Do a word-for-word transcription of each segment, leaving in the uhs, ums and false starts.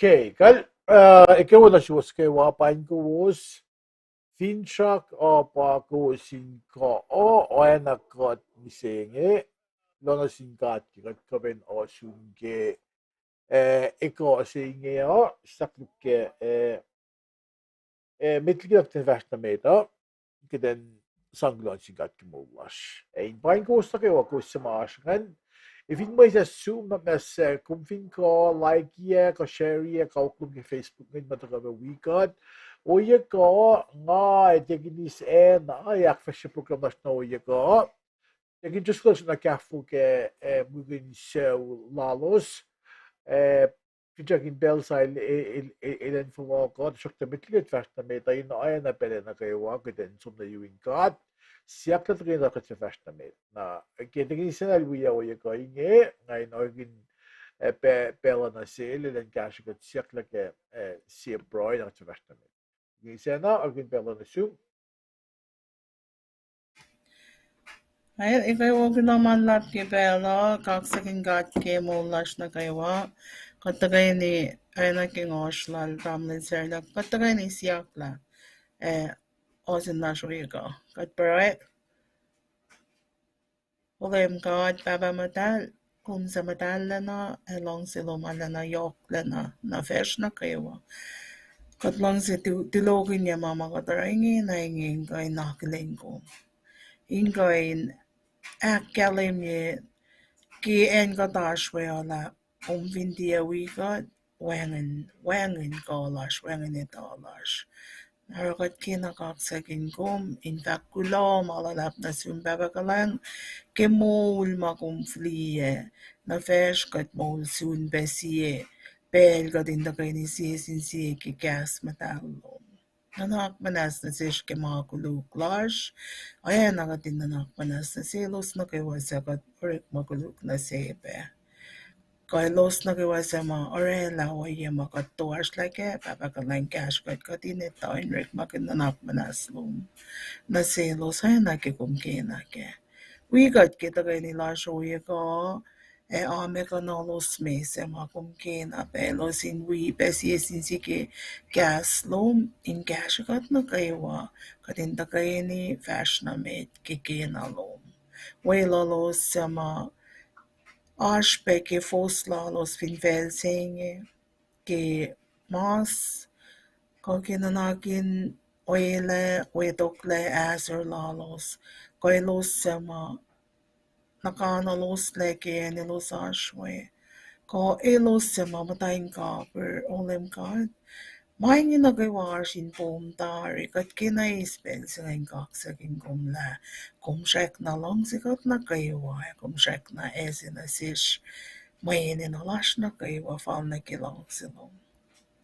Okay, kal, uh, ekuh wo nuh suwos kwewa, paing kowos. Finsrak uh pa kowos in kuh, oacna kuht mihsenge, lohng nuh sin God ke kuht kuh in ohsun ke, uh, ekuh se inge uh, sahk luhk ke, uh, uh, met liki kuht in fahsr nuh met uh, kuht in sang kuloh nuh sin God ke moul lasr. Ac in paing kowos nuh kwewa kowos suc ma oasr ingacn. Ac fin mwesahs sum nuh message, kom fin kuh like-iyac, kuh share-iyac, kuh oklum ke Facebook ingacn ma tuhkuh ma wi kuht. Ohiyac kuh nga ac Deaconess Anna ac ahkfahsrye program lasr nuh ohiyac kuh. Ac kihtin just kuloh nuh kahfo ke, eh, mukun sucu lalos, eh, finsrak in pacl se el, el, el, el elan fohlohk uh, tuhsruhktuh met liki kuht fahsr nuh met uh, in oacna pacl nuh kwewa, kuht in som nuh yurin God. siyuck lah tuhkweni kuht fah fahsr nuh met. Na ke tuhkweni sacna el wi ohiyac kuh inge, nga in orekmakihn, eh, pacl uh nuh sel, elan kahsrwe kuht siyuck lah ke, eh, sie pruhe na kuht fah fahsr nuh met. Tuhkweni sacna, orekmakihn pacl uh nuh sum. Ac ekuh wo kuloh ma luhlahp ke pacl uh, kaksakihn God ke moul lasr nuh kwewa. Kuht tuhkweni, oacna ke ngoasr lal tamuhlwel Sarla, kuht tuhkweni siyuck lah, eh, ohsun lasr ohiyac kuh. Kuht pruhe. O Leum God, Pahpah Muhtahl, kom suc muhtahllacna, ac luhngse lom arulacna yohklacna nuh facsr nuh kwewa. Kuht luhngse tu-, tulokihnyac ma ma kuht oruh ingena inge in kuh in akihlen kom, in kuh in ahkkahlwemye ke acn kuht oasr we uh lah kom fin tiac wi kuht, wacngihn, wacngihn kuh lasr, wacngihn etuh lasr. Oruh kuht kena kaksakihn kom in fahk kuloh ma luhlahp nuh sum Pahpah Kuhlwacng ke moul ma kom fihliyac nuh facsr kuht moul sun pac sie pacl kuht in tuhkweni sie sin sie ke kahs muhtahl lom. Nuhnak muhnahs nuh sesr ke ma koluk lasr, oacna kuht in nuhnak muhnahs nuh selos nuh kwewa suc kuht orekma koluk nuh se pac. Kuh elos nuh kwewa suc ma orwaclah ohiyac ma kuht toasrlah kac, Pahpah Kuhlwacng, kahsrwe kuht kuht in etuh in orekmakihn nuhnak muhnahs lom nuh selos oacna ke kom kena kac. Wi kuht ke tuhkweni lasr ohiyac kuh, ac amekonolos me suc ma kom kena pac elos in wi pac sie sin sie ke kahs lom in kahsrwe kuht nuh kwewa kuht in tuhkweni fahsr nuh met ke kena lom. Weluhlos suc ma oasr pac ke fohs lalos fin facl se inge, ke mas, kuh ke nuhnak in welah, wetoklac ahsor lalos, kuh elos suc ma nuhnkuh elos lac ke acn elos oasr we, kuh elos suc ma muhta in kapihr, O Leum God. Ma inge nuh kwewa oasr in poum tari, kuht kena eis pacl se inge in kaksakihn kom lah kom srackna luhngse kuht nuh kwewa, ac kom srackna ase nuh sesr mwe enenuh lasr nuh kwewa fal nuh ke luhngse lom.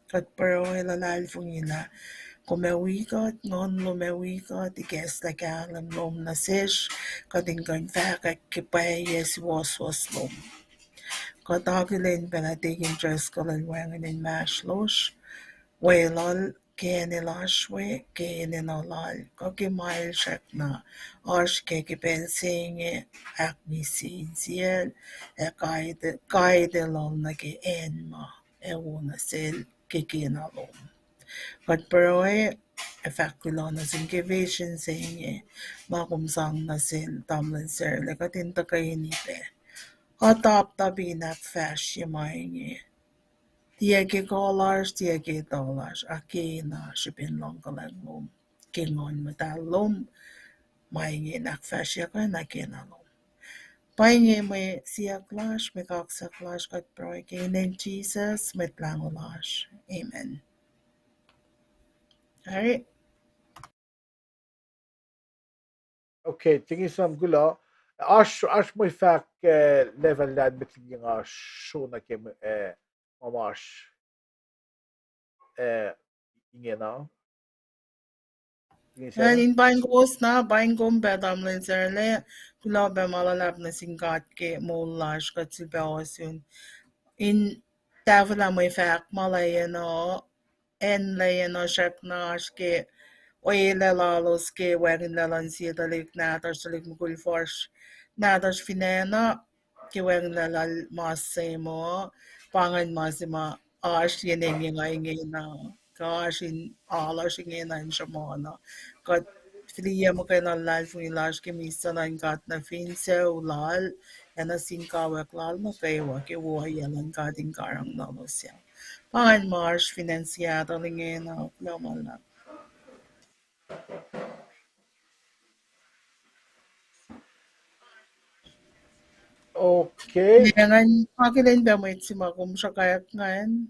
Kuht pruhe luhlahlfongi lah kom ac wi kuht, Nguhn lom ac wi kuht, ikacslah kahlwem lom nuh sesr, kuht in kuh in fahkwack ke pwacye suwohswohs lom. Kuht akihlen pac lah Deacon Driscoll el wacngihn inmahsrlosr, weluhl ke acn el oasr we, ke enenuh lal, kuh ke ma el srackna oasr kac ke pacl se inge, ahkmihsye insiyacl, ac guide, guide lal nuh ke acn ma ac wo nuh sel ke kena lom. Kuht pruhe ac fahk kuloh nuh sum ke vision se inge ma kom sang nuh sel tamuhlwel Sarla, kuht in tuhkweni pac ataptap in ahkfahsrye ma inge. Tiac ke kuh lasr, tiac ke etuh lasr, a kena srihpen luhngkuhlwacng lom, ke Nguhn Muhtahl lom, ma inge in ahkfahsryeyuck na kena lom. Pa inge mwe siyuck lasr, mwe kaksak lasr, kuht pruhe ke inen Jisus, Mwet Lahngo lasr. Amen. Ari. Okay, Deacon Sam, kuloh. Oasr, oasr mwe fahk, eh, level lan met liki nga sro nuh ke, eh, ma oasr, eh, ingena. Deacon Sam? Eh, in paing kowos na, paing kom pac tamuhlwel Sarla, kuloh pac ma luhlahp nuh sin God ke moul lasr, kuht sifilpac ohsun in tahfwelah mwe fahk ma lweyen uh, acn lweyen uh srackna oasr ke oelac lalos ke wacngihnlac luhn sie tuhlihk nahtuhsr, tuhlihk mukul fuhsr nahtuhsr fin acn uh, ke wacngihnlac lal mas se muh, pa ingacn ma se ma oasr yen engyeng ingena, kuh oasr in alu lasr ingena in sruhmuhn uh. Kuht fihliyac muhkwena luhlahlfongi lasr ke misac luhn God nuh fin sucu lal, ac nuh sin kawuck lal nuh kwewa ke ohiyac luhn God in karihngihnuhlos. Pa ingacn ma oasr fin acn Seattle ingena, kuloh ma luhlahp. Okay. Ingacn akihlen pac mwet se ma kom sruhkwack ingacn.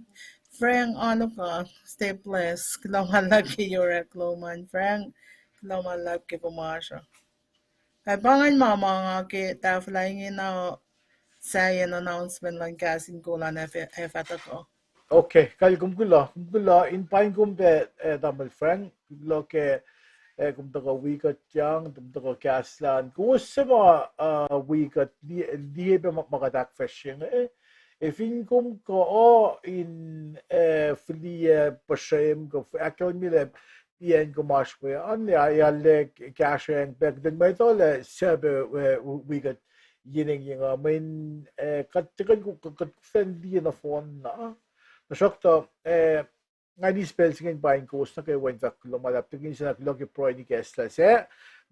Frank Aluka, stay blessed. Kuloh ma luhlahp ke orek lom an Frank. Kuloh ma luhlahp ke kom oasr uh. Ac pa ingacn ma ma nga ke tahfwelah ingena, sahyacn announcement luhn Kahs in Kol an ac fah tuhkuh. Okay, kal kom kuloh, kom kuloh, in paing kom pac, eh, tamuhlwel Frank, kuloh ke eh, kom tuhkuh wi kuht yang, kom tuhkuh kahs lal. Kowos se ma, uh, wi kuht li-, liye pac ma, ma kuht ahkfahsrye inge. Eh, fin kom kuh in, eh, fihliyac puhsrem kuh f-, ahkkahlwemye lah pian kom oasr we an, ac, ac arlac kahsrweacng pac kuht in mwet uh lah suc pac, eh, wi kuht yen engyeng uh, mweyen, eh, kuht tiac kuh in ku-, kuht kuh in liye nohfohn na. Tuhsruhktuh, eh, nga eis pacl se inge in paing kowos nuh kwewa in fahk kuloh ma luhlahp, tiac kihsen kuloh ke pruhe in ikacslah se,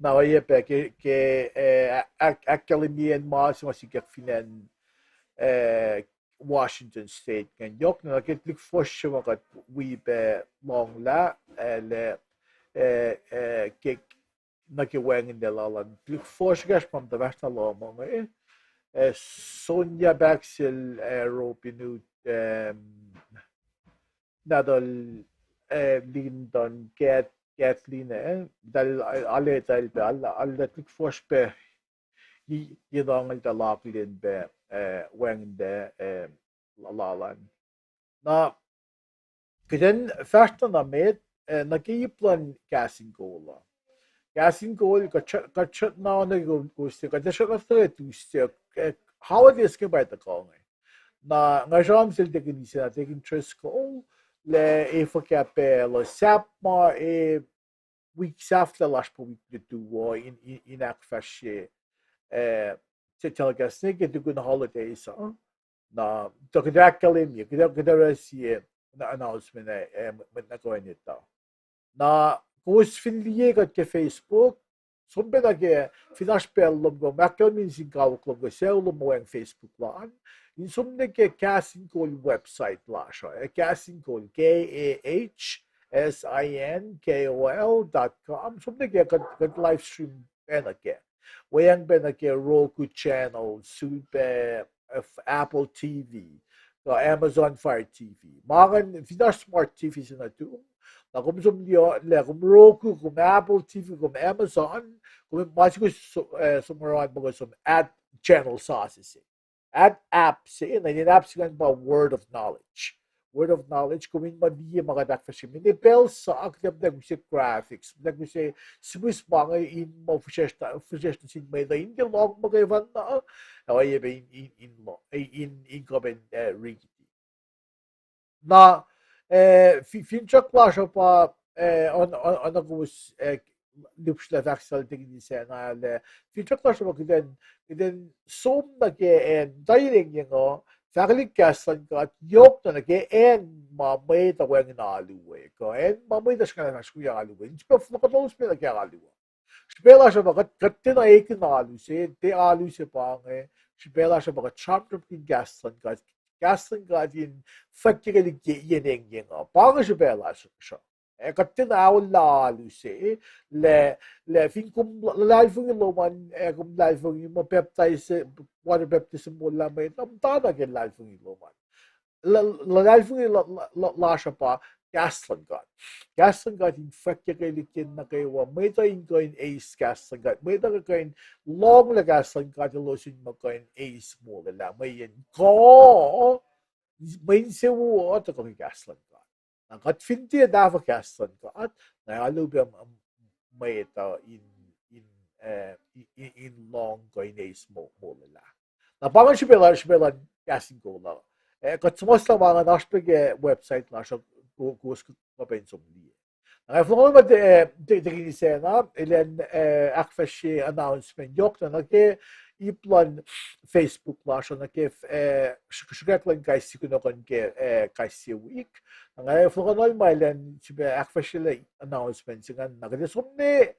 na oacyacpac ke, ke, eh, ahk-, ahkkahlwemye ma se ma sikyak fin acn, eh, Washington State ingacn. Yohk na nuh ke tuhlihk fuhsr se ma kuht wi pac lohnglah, eh, lah, eh, eh, ke, nuh ke wacngihnlac lal an. Tuhlihk fuhsr ekahsr ma muhta fahsr na lohm inge, eh, Sonia Baxil, eh, Robin Hood, eh, Natalie, eh, Linton, Kat-, Kathleen, eh, tal, aletahl pac, al-, aletahl tuhlihk fuhsr pac, i-, ye lohngol tuh lakihlen pac, eh, wacngihnlac, eh, la-, lal an. Na, kuht in fahsr na met, eh, nuh ke ip luhn Kahs in Kol uh. Kahs in Kol, kuht sr-, kuht srihke na nuh ke Tuesday, kuht srihke na nuh ke Tuesday, eh, holiday se inge pa tuhkuh inge. Na nga sramsram sel Deacon Isacna, Deacon Driscoll, lah efuh kuh pacl uh, sahp ma, eh, wik sahflah lasr pa wik lutu uh in, in, in ahkfahsrye, eh, se telecast inge ke tukun holidays uh. Na, tuh kuht ahkkahlwemye, kuht, kuht oruh sie announcement, eh, eh, mwet nuh kwewa in etuh. Na, kowos fin liye kuht ke Facebook, som pac nuh ke, fin oasr pacl lom kuh, ahkkahlwemye sin kawuck lom kuh sucu lom ma weacng Facebook lal an, in som nuh ke Kahs in Kol website lasr uh, eh, Kahs in Kol, K A H S I N K O L dot com, som nuh ke kuht, kuht live stream pac nuh kac. Weacng pac nuh ke Roku channel, sulpac, eh, Apple T V, kuh Amazon Fire T V. Ma ingacn fin oasr smart T V se nuh tum, na kom som liye, lah kom Roku, kom Apple T V, kom Amazon, kom ma se kowos so-, eh, som oruh an pa kowos som add channel sasuc se. Add app se, na inen app se ingacn pa Word of Knowledge. Word of Knowledge, kom in muh liye ma kuht ahkfahsrye. Mweyen pacl sa kuht ac muhtwacwacack use graphics, muhtwacwacack use sihmihs ma inge in muh fihsracsr nuh sin mwet uh in tiac lohng muhkwena, ac oacyacpac in, in, in, in kuh in, eh, riti. Na, eh, fi-, finsrak lasr uh pa, eh, on, on, on kowos, eh, lihpsrlah fahk sel Deacon Isacna lah, finsrak lasr uh pa kuht in, kuht in som nuh ke acn, taileng yang uh, fahkwelihk kahs luhn God, yohk na nuh ke acn ma mwet uh wacngihn alu we, kuh acn ma mwet uh srihkena fahsr wi alu we. In srihpac fohlohkohnolos me nuh ke alu uh. Srihpac lasr uh pa kuht, kuht tiacna ekihn alu se, tiac alu se pa inge, srihpac lasr uh pa kuht sramsramkihn kahs luhn God, kahs luhn God in fwackyuckelihk yen engyeng uh. Pa inge srihpac lasr uh. Eh, kuht tiacna aollah alu se, lah, lah fin kom luhlahlfongi lom an, eh, kom luhlahlfongi muh baptize, water baptism molwelah mwet uh, muhtana ke luhlahlfongi lom an. Luhlahlfongi lasr uh pa kahs luhn God. Kahs luhn God in fwackyuckelihk yen nuh kwewa, mwet uh in kuh in eis kahs luhn God, mwet uh kuh in lohnglah kahs luhn God elos in muh kuh in eis molwelah, mweyen kuh, mwe insewowo uh tuhkuh ke kahs luhn God. Na kuht fin tiac tahfuh kahs luhn God, na alu pac mwet uh in, in, in lohng kuh in eis molwelah. Na pa ingacn srihpac luhn, srihpac luhn Kahs in Kol uh. Eh, kuht suhmuhslah ma ingacn oasr pac ke website lasr uh, kowos kuh pac in som liye. Na nga fohlohk ma, eh, Deacon Isacna, elan, eh, ahkfahsrye announcement yohk na nuh ke ip luhn Facebook lasr uh, nuh ke, eh, srihk-, srihkwack luhn kais sie kunohkohn ke, eh, kais sie wik. Na nga fohlohk ma elan srihpac ahkfahsryelah announcement se ingacn, na kuht som ne,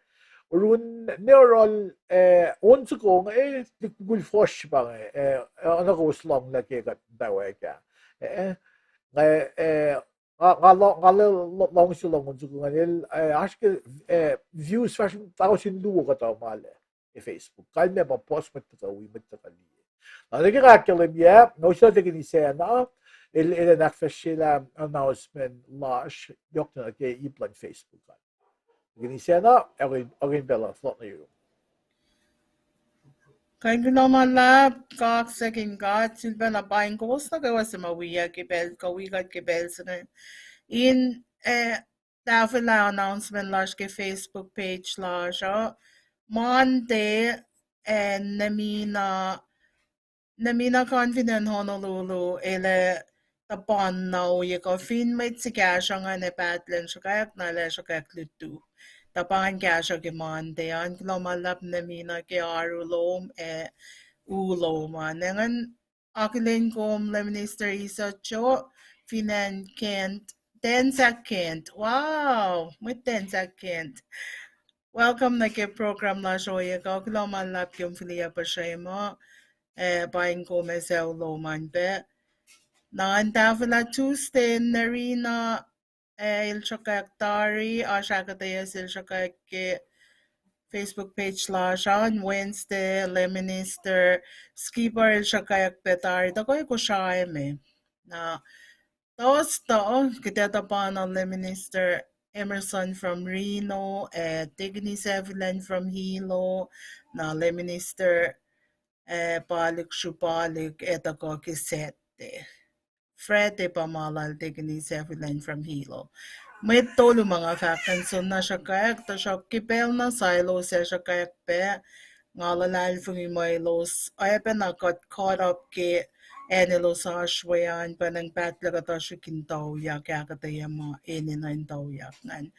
orun ne oruhl, eh, on soko inge, eh, tuhlihk mukul fuhsr se pa inge, eh, oacna kowos lohnglah ke kuht muhtwacwacack ah. Eh, nga, eh, nga, nga lo-, nga lo-, lo-, lohng se lohng on soko ingacn el, eh, oasr ke, eh, views fahsr tausin luo kuhtuh ma lac ke Facebook. Kalmac pa puhs mwet tuhkuh wi, mwet tuhkuh liye. Na nuh ke nga ahkkahlwemye, nga use Deacon Isacna, el, elan ahkfahsryelah announcement lasr yohk na nuh ke ip luhn Facebook an. Deacon Isacna, oacna pacl uh, fohlohk nuh yurum. Kain kuloh ma luhlahp, kaksakin God, sulpac na paing kowos nuh kwewa suc ma wiyuc ke pacl, kuh wi kuht ke pacl se inge. In, eh, tahfwelah announcement lasr ke Facebook page lasr uh. Monday, eh, Nemina, Nemina Confident Honolulu, el ac tuhpan na ohiyac kuh fin mwet se kahsruh ingacn ac pahtlac in sruhkwack na el ac sruhkwack lutu. Tuhpan kahsruh ke Monday an, kuloh ma luhlahp Nemina ke oaru lom ac u lom an. Engan, akihlen kom Lay Minister Isocho, fin acn Kent, Tensack, Kent. Wow, mwet Tensack, Kent. Welcome nuh ke program lasr ohiyac kuh, kuloh ma luhlahp kom fihliyac puhsrwe muh, eh, paing kom ac sucu lom an pac. Na in tahfwelah Tuesday, Nerina, eh, el sruhkwack tari, oasr ahkuhtweyac se el sruhkwack ke Facebook page lasr an. Wednesday, Lay Minister Skipper el sruhkwack pac tari, tuhkuh Kosrae me. Na Thursday, kuht ac tuhpan Lay Minister Emerson from Reno, eh, Tekini Sefilan from Hilo, na Lay Minister, eh, Palik Srupalik, ac tuhkuh ke Saturday. Friday pa ma lal Tekini Sefilan from Hilo. Mwet tolu ma nga fahk in soenna sruhkwack, tuhsruhk ke pacl na sa elos ac sruhkwack pac, nga luhlahlfongi muh elos oacpacna kuht caught up ke acn elos oasr we an, pa nang pahtlac kuhtuh srihk in tauyak, ahkuhtweyac ma enenuh in tauyak ingacn.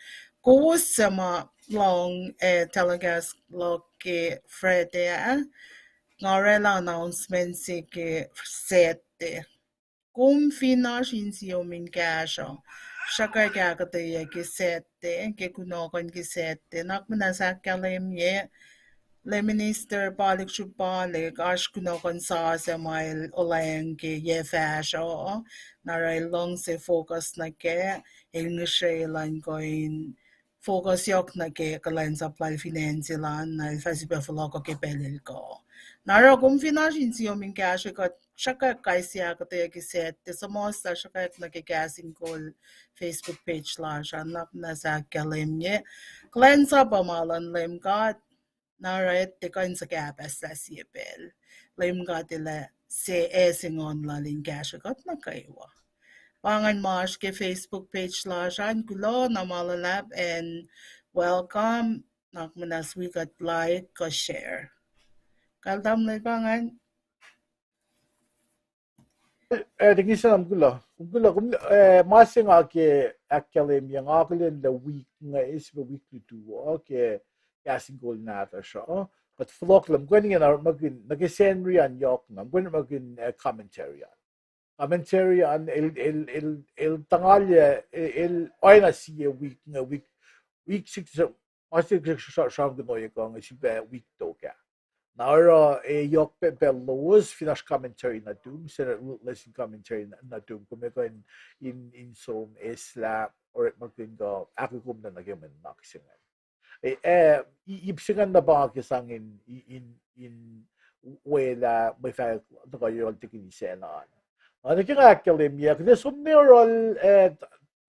Kowos suc ma lohng, eh, telecast luhk ke Friday ah, nga oraclah announcement se ke Saturday. Kom fin oasr insiyom in kahsruh, sruhkwack ahkuhtweyac ke Saturday, ke kunohkohn ke Saturday, nuhnak muhnahs ahkkahlwemye, Lay Minister Palik Srupalik, oasr kunohkohn sasuc ma el olwelah ke yac fahsruh, na oruh el luhngse focus nuh kac, el ngihsre elan kuh in focus yohk nuh ke kuhlwacnsap lal fin acn se lal an, na el fah sifilpac fohlohkoh ke pacl el kuh. Na oruh kom fin oasr insiyom in kahsrwe kuht, sruhkwack kais sie ahkuhtweyac ke Saturday, suhmuhslah sruhkwack nuh ke Kahs in Kol Facebook page lasr an, nuhnak muhnahs ahkkahlwemye. Kuhlwacnsap uh ma luhn Leum God, na oruh tiac kuh in suhkahpahslah sie pacl. Leum God El ac se, ac se Nguhn lal in kahsrwe kuht nuh kwewa. Pa ingacn ma oasr ke Facebook page lasr an, kuloh na ma luhlahp and welcome. Nuhnak muhnahs wi kuht like kuh share. Kal tamuhlwel pa ingacn. Eh, teknisa, kom kuloh. Kom kuloh, kom, eh, ma se nga ke ahkkahlwemye, nga akihlen lah wik inge, eh, sifilpac wik lutu uh ke Kahs in Kol nahtuhsr uh. Kuht fohlohk lah kom kuh in, nuh ke Sacnri an yohk na, kom kuh in, eh, commentary an. Commentary an el, el, el, el tuhngalyac, el, el oacna sie wik inge, wik, wik sik, ma se sramsramkihn ohiyac kuh inge sifilpac wik tok ah. Na oruh, eh, yohk pac pacl lowos fin oasr commentary nuhtum, se lesson commentary nuhtum, kom kuh in, in, in som eslah orekmakihn kuh ahkolah kom nuh ke mwe nuhnak se ingacn. Eh, eh, ip se ingacn na pa nga ke sang in, in, in welah mwe fahk tuhkuh yohrohl Tekini Sacna an. Na nuh ke nga ahkkahlwemye, kuht ac som nuh yohrohl, eh,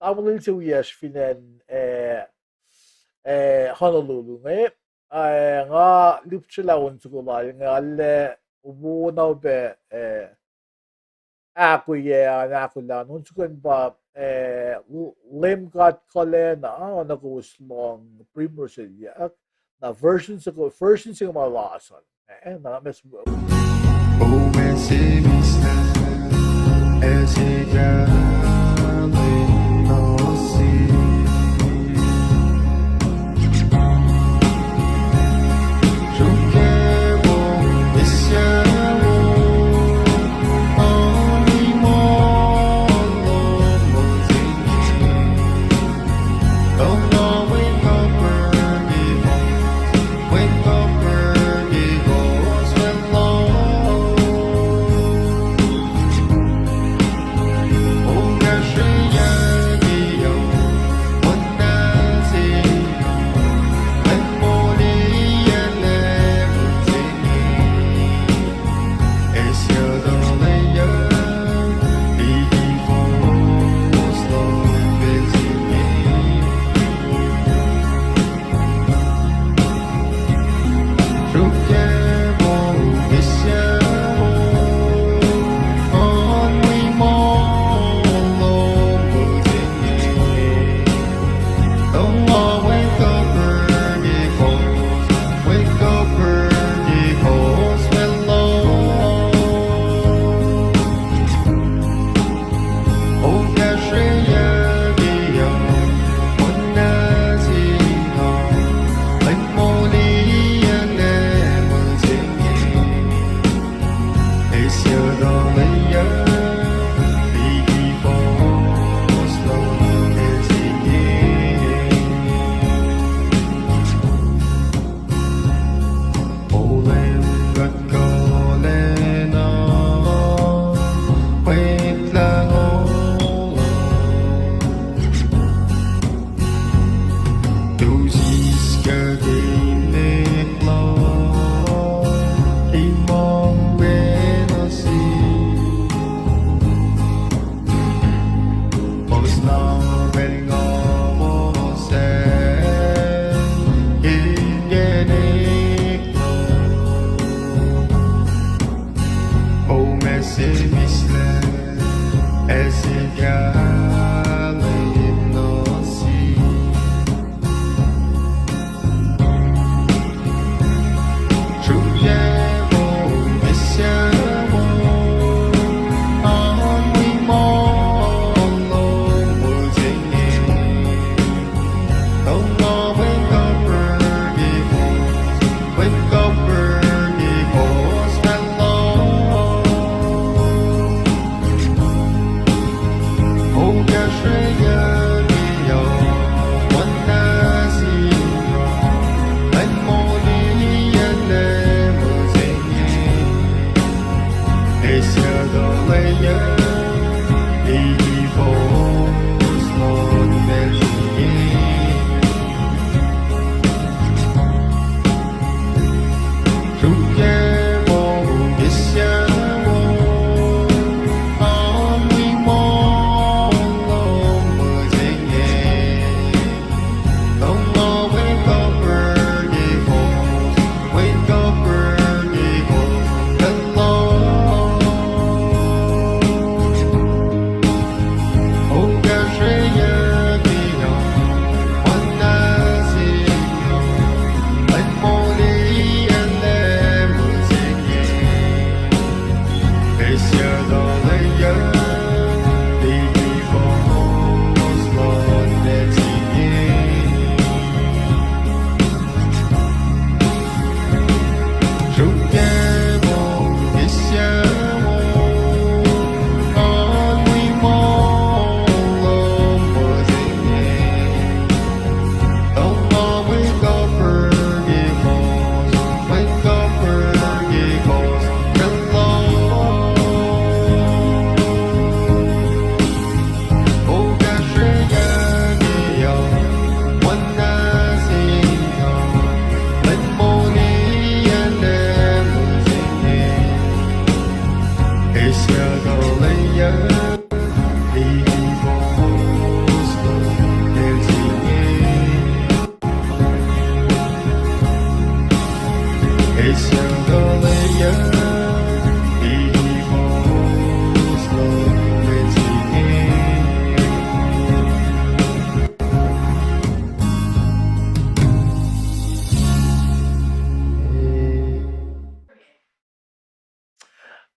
tamuhlwel se wiyacsr fin acn, eh, eh, Honolulu inge, eh, nga lihpsrelah on soko lal inge, arlac wona pac, eh, ahkoyac an, ahkolah an, on soko an pa, eh, Leum God Kuhlacna, oacna kowos lohng pre-rehearsal ah, na version se, version se inge ma lasr an. Eh, na mes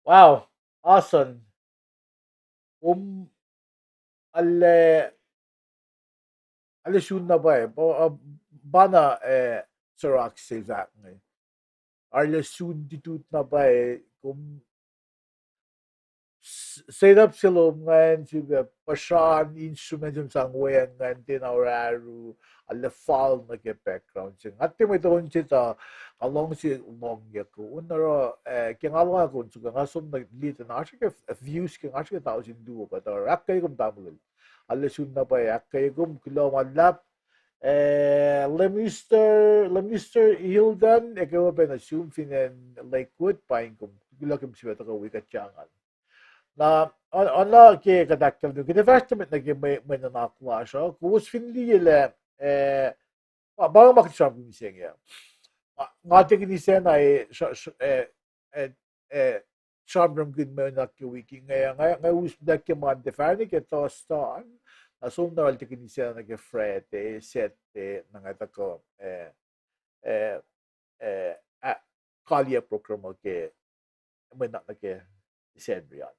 Wow, awesome. Kom ale, ale sun na pwacye, pa, pa, pa na, eh, Sorak se fahk inge. Arlac sun titut na pwacye, kom s-, setup se lom ingacn, sifilpac puhsra instrument se sang weacng ingacn, tiacna oraru, arlac fal nuh ke background se. Nga tiac mwet on se tuh, nga luhngse lohngyuck on, oruh, eh, ke nga lohng on soko, nga som nuh liye tuh na oasr ke views ke nga oasr ke tausin luo kuht, oruh ahkkweye kom tamuhlwel. Arlac sun na pwacye, ahkkweye kom, kuloh ma luhlahp. Eh, Lemister, Lemister Hilden, ekuh wo pac nuh sum fin acn Lakewood, paing kom. Kuloh ke kom sifilpac tuhkuh wi kuht ingacn. Na, on-, oacna ke kuht ahkkahlwemye, kuht ac fahsr nuh met nuh ke mwe, mwe nuhnak lasr uh, kowos fin liye lah, eh, pa, pa ma kuht sramsramkihn mihsenge uh. Nga, nga tiac kihnisacna, eh, sra-, sra-, eh, eh, eh, sramsramkihn mwe nuhnak ke wik inge, nga, nga us nuhnak ke Monday, fahsr nuh ke Thursday an, na som na oruh tiac kihnisacna nuh ke Friday, Saturday, na nga tuhkuh, eh, eh, eh, ah, kaliyac program uh ke mwe nuhnak nuh ke Sacnri an.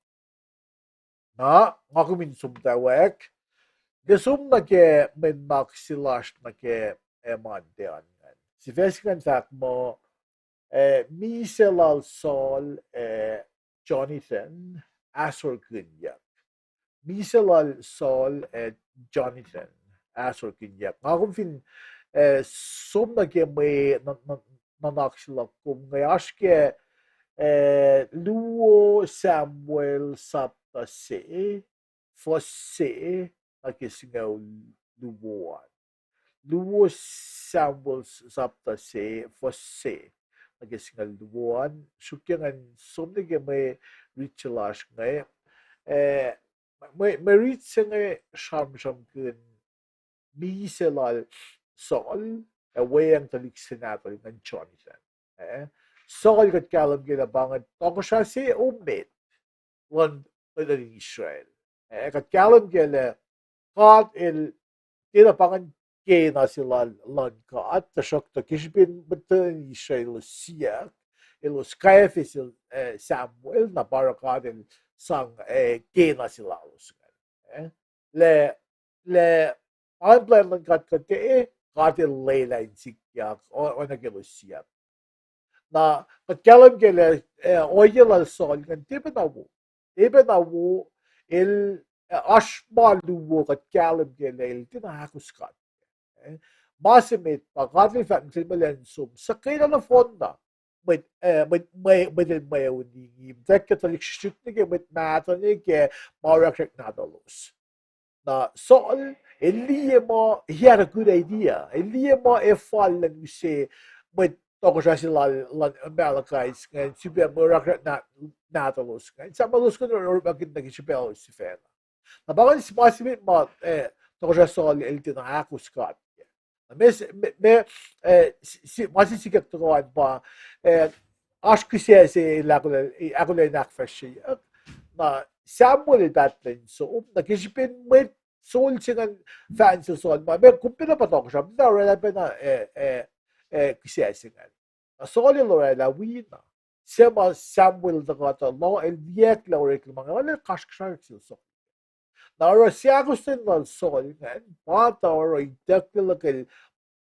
Na, nga kom in som tawek, ke som nuh ke mwe nuhnak se lasr nuh ke, eh, Monday an ingacn. Sifac se ingacn fahk muh, eh, misac lal Saul, eh, Jonathan, ahsorkihnyuck. Misac lal Saul ac Jonathan, ahsorkihnyuck. Nga kom fin, eh, som nuh ke mwe nuh-, nuh-, nuhnak se luhk kom inge, oasr ke, eh, luo Samuel sapta se, fuhs se, nuh ke singucul luo an. Luo Samuel sapta se, fuhs se, nuh ke singucul luo an, sruokyac ngan som nuh ke mwe rit se lasr inge. Eh, mwe, mwe rit se inge sramsramkihn misac lal Saul, ac weacng tuhlihk senator ingacn Jonathan. Eh, Saul kuht kahlwem ke lah pa ingacn tohkohsrah se emet. luhn, luhn Israel. Eh, kuht kahlwem ke lah God el tiacna pa ingacn kena se lal, luhn God, tuhsruhktuh ke srihpen muhtwacn Israel elos siyuck, elos kwacfe sel, eh, Samuel, na pa oruh God el sang, eh, kena se lalos ingacn. Eh, lah, lah, pa ingacn plwacn luhn God kuht, eh, God el lwelah in sikyak, o-, oacna ke elos siyuck. Na kuht kahlwem ke lah, eh, ohiyac lal Saul ingacn tiac pacna wo. Tiac pacna wo, el, eh, oasr ma luo kuht kahlwem ke lah el tiacna ahkos God. Eh, ma se met pa God el fahk nuh sel mwe lwen som, suhkwelah nohfohnna mwet, eh, mwet, mwe, mwet el mweuni, muhtwacwacack tuhlihk srihsrihk nuh ke mwet mahtuh nuh ke ma orek nahtuhlos. Na Saul, el liye muh he had a good idea. El liye muh ac fal elan use mwet tohkohsrah se lal, lal Amalekite ingacn, sifilpac mwe orek na-, nahtuhlos ingacn. Sahp ma elos kuh in orekmakihn nuh ke srihpac lalos sifacna. Na pa ingacn ma se met ma, eh, tohkohsrah Saul el tiacna ahkos God. Na ma se, ma, ma, eh, si-, si-, ma se sikyak tuhkuh an pa, eh, oasr kihsac se el ahkolah, ahkolah in ahkfahsryeyuck. Na Samuel el pahtlac in som, na ke srihpen mwet Saul se ingacn fahk nuh sel Saul muh, ma kom pacna pa tohkohsrah, kom pacna oraclah pacna, eh, eh, eh, kihsac se ingacn. Na Saul el oraclah wi na. Suc ma Samuel tuhkuh tuh lo, el liyacack lah oreklah ma inge, el kasrkuhsrak sel Saul. Na oruh seahkostwen lal Saul ingacn, pa tuh oruh itucklac luhkel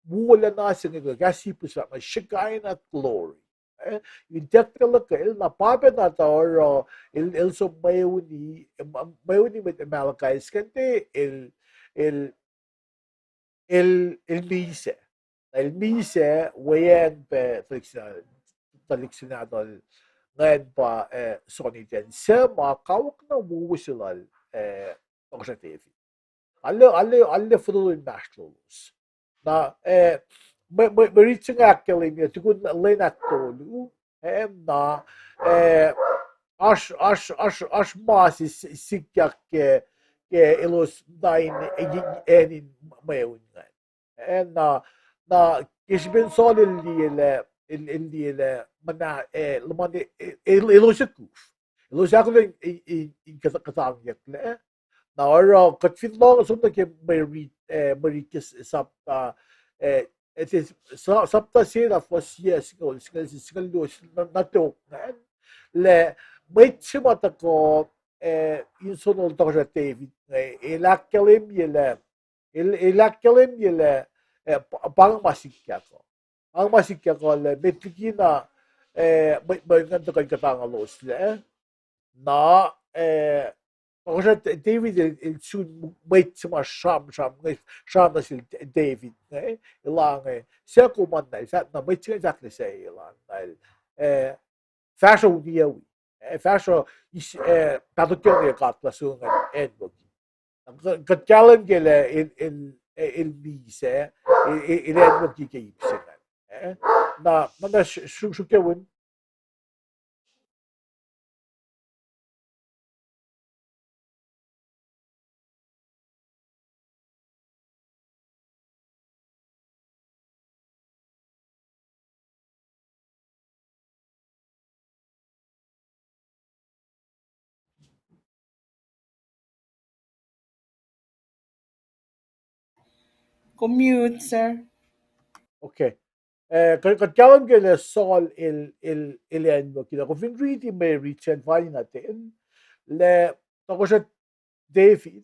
wolacna se inge, kahs Hebrew se fahk muh Shekinah glory. Eh, itucklac luhkel, na pa pacna tuh oruh el, el som mweuni, mweuni mwet Amalekite ingacn, el, el, el, el misac. Na el misac, weacng pac tuhlihk se, tuhlihk se nahtuhl ingacn pa, eh, Jonathan, suc ma kawuck na wowo se lal, eh, tohkohsrah David. Arlac, arlac, arlac fohlohk inmahsrlolos. Na, eh, mwe, mwe, mwe rit se inge ahkkahlwemye tukun lwen ahktolu, eh, na, eh, oasr, oasr, oasr, oasr ma se si-, sikyak ke, ke elos na in, eh, acn in mweun ingacn. Eh, na, na ke srihpen Saul el liye lah, el, el liye lah, muhna, eh, luhman, eh, el, elos ac kuf. Elos ahkolah in, in, in kuht-, kuhtangyucklac. Na oruh kuht fin lohng som nuh ke mwe rit, eh, mwe rit ke s-, sapta, eh, eh, sa-, sapta se na fuhs sie singucul, singucul, singucul luo, na, na tok ingacn. Lah mwet se ma tuhkuh, eh, in sonol tohkohsrah David inge, el ahkkahlwemye lah, el, el ahkkahlwemye lah, eh, pa, pa inge ma sikyak uh. Pa inge ma sikyak uh lah met likina, eh, mwet, mwet ingacn tuhkuh in kuhtangaloslah. Na, eh, tohkohsrah David el, el sun mwet se ma sramsram, inge sram nuh sel David inge, elan inge, suc kom an na, el fahk na mwet se inge fahk nuh sel elan na el, eh, fahsruh uniyac wi, eh, fahsruh is, eh, pahtokyang God lah song an acnwucki. Kuht kahlwem ke lah el, el, el misac, el, el, el acnwucki ke ip se ingacn. Eh, na, na, na sru-, sruhkwac win. Kom mute, sir. Okay. Eh, kuht, kuht kahlwem ke lah Saul el, el, el acnwucki. Kom fin riti mwe rit se inge fal na ten, lah tohkohsrah David,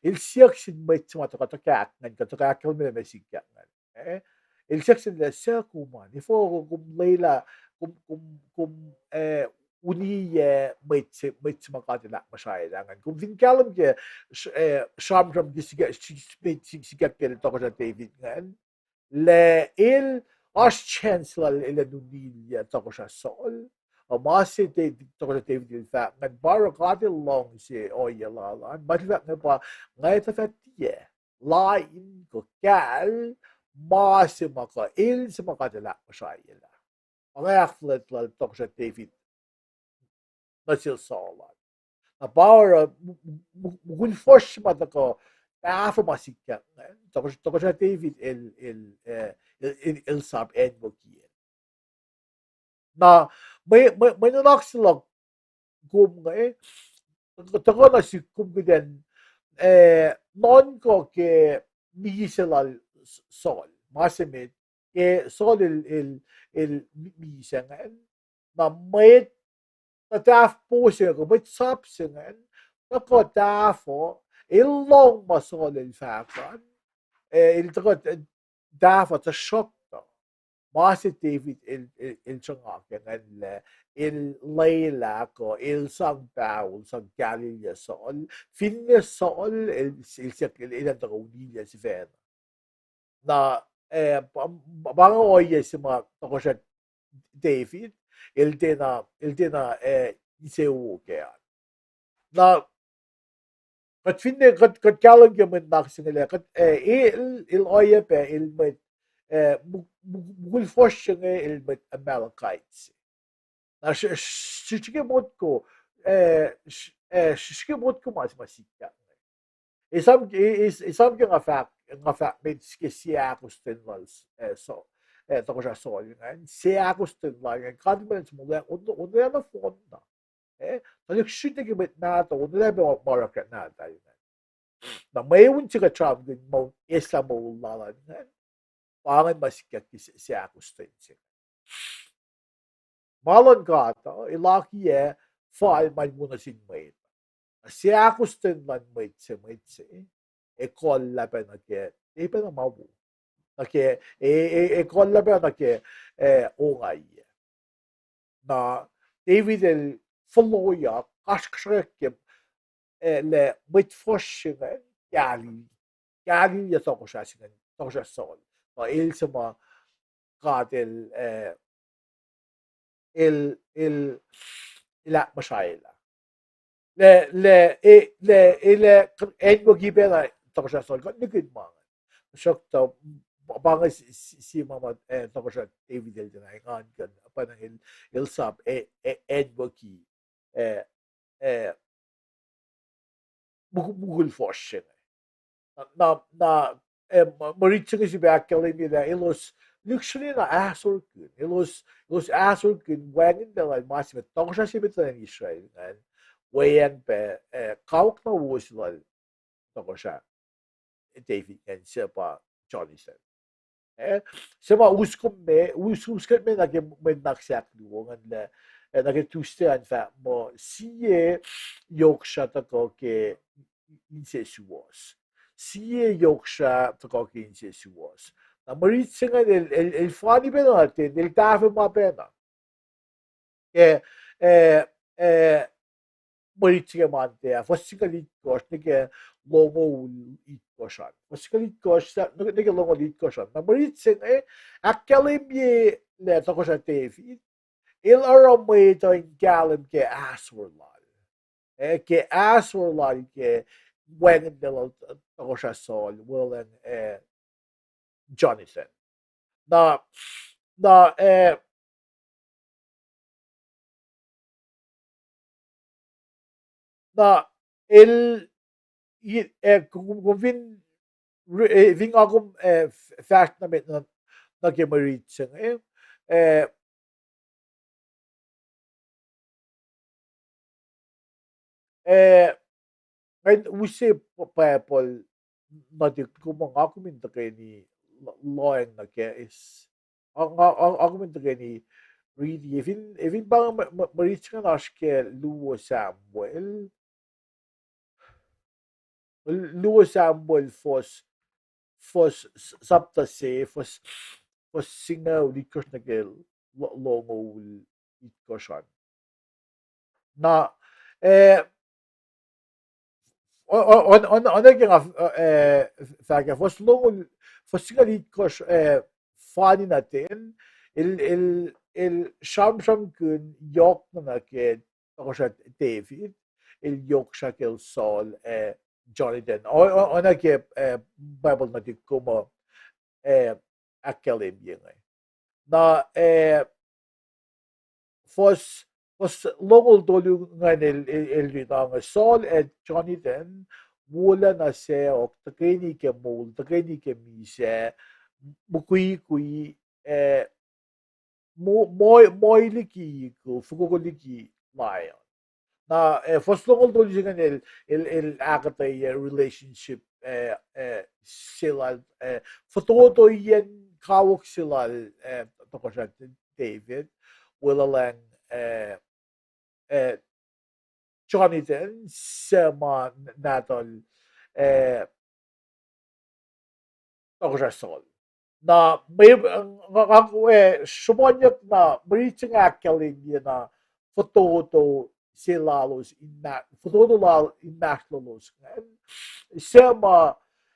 el siyuck sin mwet se ma tuhkuh, tuhkuh ahkngacn, kuh tuhkuh ahkkahlwemye lah ma sikyak ingacn. Eh? El siyuck sin lah suc kom an, efuh kom lwelah, kom, kom, kom, eh, uniyac mwet se, mwet se ma God el ahkmuhsraelah ingacn. Kom fin kahlwem ke, eh, sramsram ke sikyak, si-, si-, si-, sikyak ke tohkohsrah David ingacn. Lah el oasr chance lal el ac unilyac tohkohsrah Saul. Ac ma se David, tohkohsrah David el fahk ingacn, pa oruh God el luhngse ohiyac lal an. Ma el fahk ingacn pa, nga etuh fah tiac lain kuh kahl ma se ma kuh el se ma God el ahkmuhsraelah. Pa inge ahkfuhlwact lal tohkohsrah David nuh sel Saul an. Na pa oruh mu-, mu-, mu-, mukul fuhsr se ma tuhkuh, tahfuh ma sikyak ingacn, tohkohsrah, tohkohsrah David el, el, eh, el, el, el sap acnwucki el. Na mwe, mwe, mwe nuhnak se luhk kom inge, tuhkuh na sihk kom kuht in, eh, nuhnkuh ke misac lal Saul. Ma se met, ke Saul el, el, el mi-, misac ingacn. Na mwet, na tahf po se ingacn, kuh mwet sap se ingacn, tuhkuh tahfuh, el lohng ma Saul el fahk an, eh, el tuhkuh tahfuh, tuhsruhktuh ma se David el, el, el sruhnga ke ingacn lah, el lwelah kuh el sang pahol, sang kahlilyac Saul, finne Saul el, el siyuck, el, el an tuhkuh unilyac sifacna. Na, eh, pa, pa inge ohiyac se ma tohkohsrah David, el tiacna, el tiacna, eh, insewowo kac an. Na, kuht finne, kuht, kuht kahlwem ke mwe nuhnak se inge lah, kuht, eh, el, el oacyacpac, el mwet, eh, mu-, mu-, mukul fuhsr se inge, el mwet Amalekite se. Na sr-, sr-, srihke motko, eh, sr-, eh, srihke motko ma, ma sikyak. Esam, e-, es-, esam ke nga fahk, nga fahk met ke sie ahkostwen lal, eh, Saul, eh, tohkohsrah Saul ingacn, sie ahkostwen lal ingacn, God El muh, on-, onwelah nohfohn na. Eh, tuhlihk srihsrihk nuh ke mwet mahtuh, onwelah pac ma oreklah nahtuhl ingacn. Na mweun se kuht sramsramkihn, ma eslah moul lal an ingacn, pa ingacn ma sikyak ke se, se ahkostwen se. Ma luhn God uh, el akiyac fal ma el wo nuh sin mwet. Na se ahkostwen luhn mwet se, mwet se, ekuhllah pac nuh ke, e pac na ma wo. Nuh ke, e, e, ekuhllah pac nuh ke, eh, ongaiyac. Na David el foloyak, kasrkuhsrak ke, eh, lah mwet fuhsr se ingacn, kahlil, kahlilyac tohkohsrah se ingacn, tohkohsrah Saul. Na el se ma God el, eh, el, el, el ahkmuhsraelah. Lah, lah, e, lah, e, lah, acnwucki pacna tohkohsrah Saul, kuht nihkihn ma ingacn. Tuhsruhktuh, pa, pa inge s-, s-, sie ma ma, eh, tohkohsrah David el tiacna engan kuh, pa inge el, el sap, e, e, acnwucki, eh, eh, muk-, mukul fuhsr se inge. Na, na, eh, ma-, mwe rit se inge srihpac ahkkahlwemye lah elos lihksreni na ahsorkihn. Elos, elos ahsorkihn wacngihnlac lal ma se met, tohkohsrah se met luhn Israel ingacn, weacng pac, eh, kawuck na wo se lal tohkohsrah David ingacn, se pa Jonathan. Eh, se ma us kom me, us, us kuht me nuh ke mwe nuhnak se ahkluo ingacn lah, eh, nuh ke Tuesday an fahk muh sie yohk srah tuhkuh ke insesuwohs. Sie yohk srah tuhkuh ke insesuwohs. Na mwe rit se ingacn el, el, el fani pacna ten, el tahfuh ma pacna. Ke, eh, eh, mwe rit se ke Monday ah, fuhs singucul itkohsr nuh ke longoul itkohsr an. Fuhs singucul itkohsr, nuh ke longoul itkohsr an. Na mwe rit se inge, ahkkahlwemye lah tohkohsrah David el oruh mwet uh in kahlwem ke ahsor lal. Eh, ke ahsor lal ke wacngihnlac lal tohkohsrah Saul, weluhlwacng, eh, Jonathan. Na, na, eh, na el, i-, eh, kom, kom fin, eh, fin nga kom, eh, f-, fahsr nuh met nuh, nuh ke mwe rit se inge, eh, eh, ngan use Bible nuhtihk kom, nga kom in tuhkweni lo-, lohacng nuh ke is, nga, nga, nga kom in tuhkweni riti, efin, efin pa mwe, mwe, mwe rit se ingacn oasr ke luo Samuel, luo Samuel fuhs, fuhs s-, sapta se, fuhs, fuhs singucul itkohsr nuh ke lo-, longoul itkohsr an. Na, eh, o-, o-, on-, on-, oacna ke nga, eh, fahk ah, fuhs longoul, fuhs singucul itkohsr, eh, fani na ten, el, el, el sramsramkihn yohk na nuh ke tohkohsrah David, el yohk srah kacl Saul, eh, Jonathan. O-, o-, oacna ke, eh, Bible nuhtihk kom uh, eh, ahkkahlwemye inge. Na, eh, fuhs, fuhs longoul tolu ingacn el, el, el riti inge, Saul ac Jonathan wolacna sacohk tuhkweni ke moul, tuhkweni ke misac, mukwikwi, eh, mo-, mo-, moul liki eagle, fokoko liki lion. Na, eh, fuhs longoul tolu se ingacn el, el, el ahkuhtweyac relationship, eh, eh, se lal, eh, fototoiyacn kawuck se lal, eh, tohkohsrah David, weluhlwacng, eh, eh, Jonathan, suc ma nahtuhl, eh, tohkohsrah Saul. Na, mwe, nga, nga, eh, sruhmuhnyuck na, mwe rit se inge ahkkahlwemye na fototo se lalos in ma-, fototo lal inmahsrlolos ingacn. Suc ma,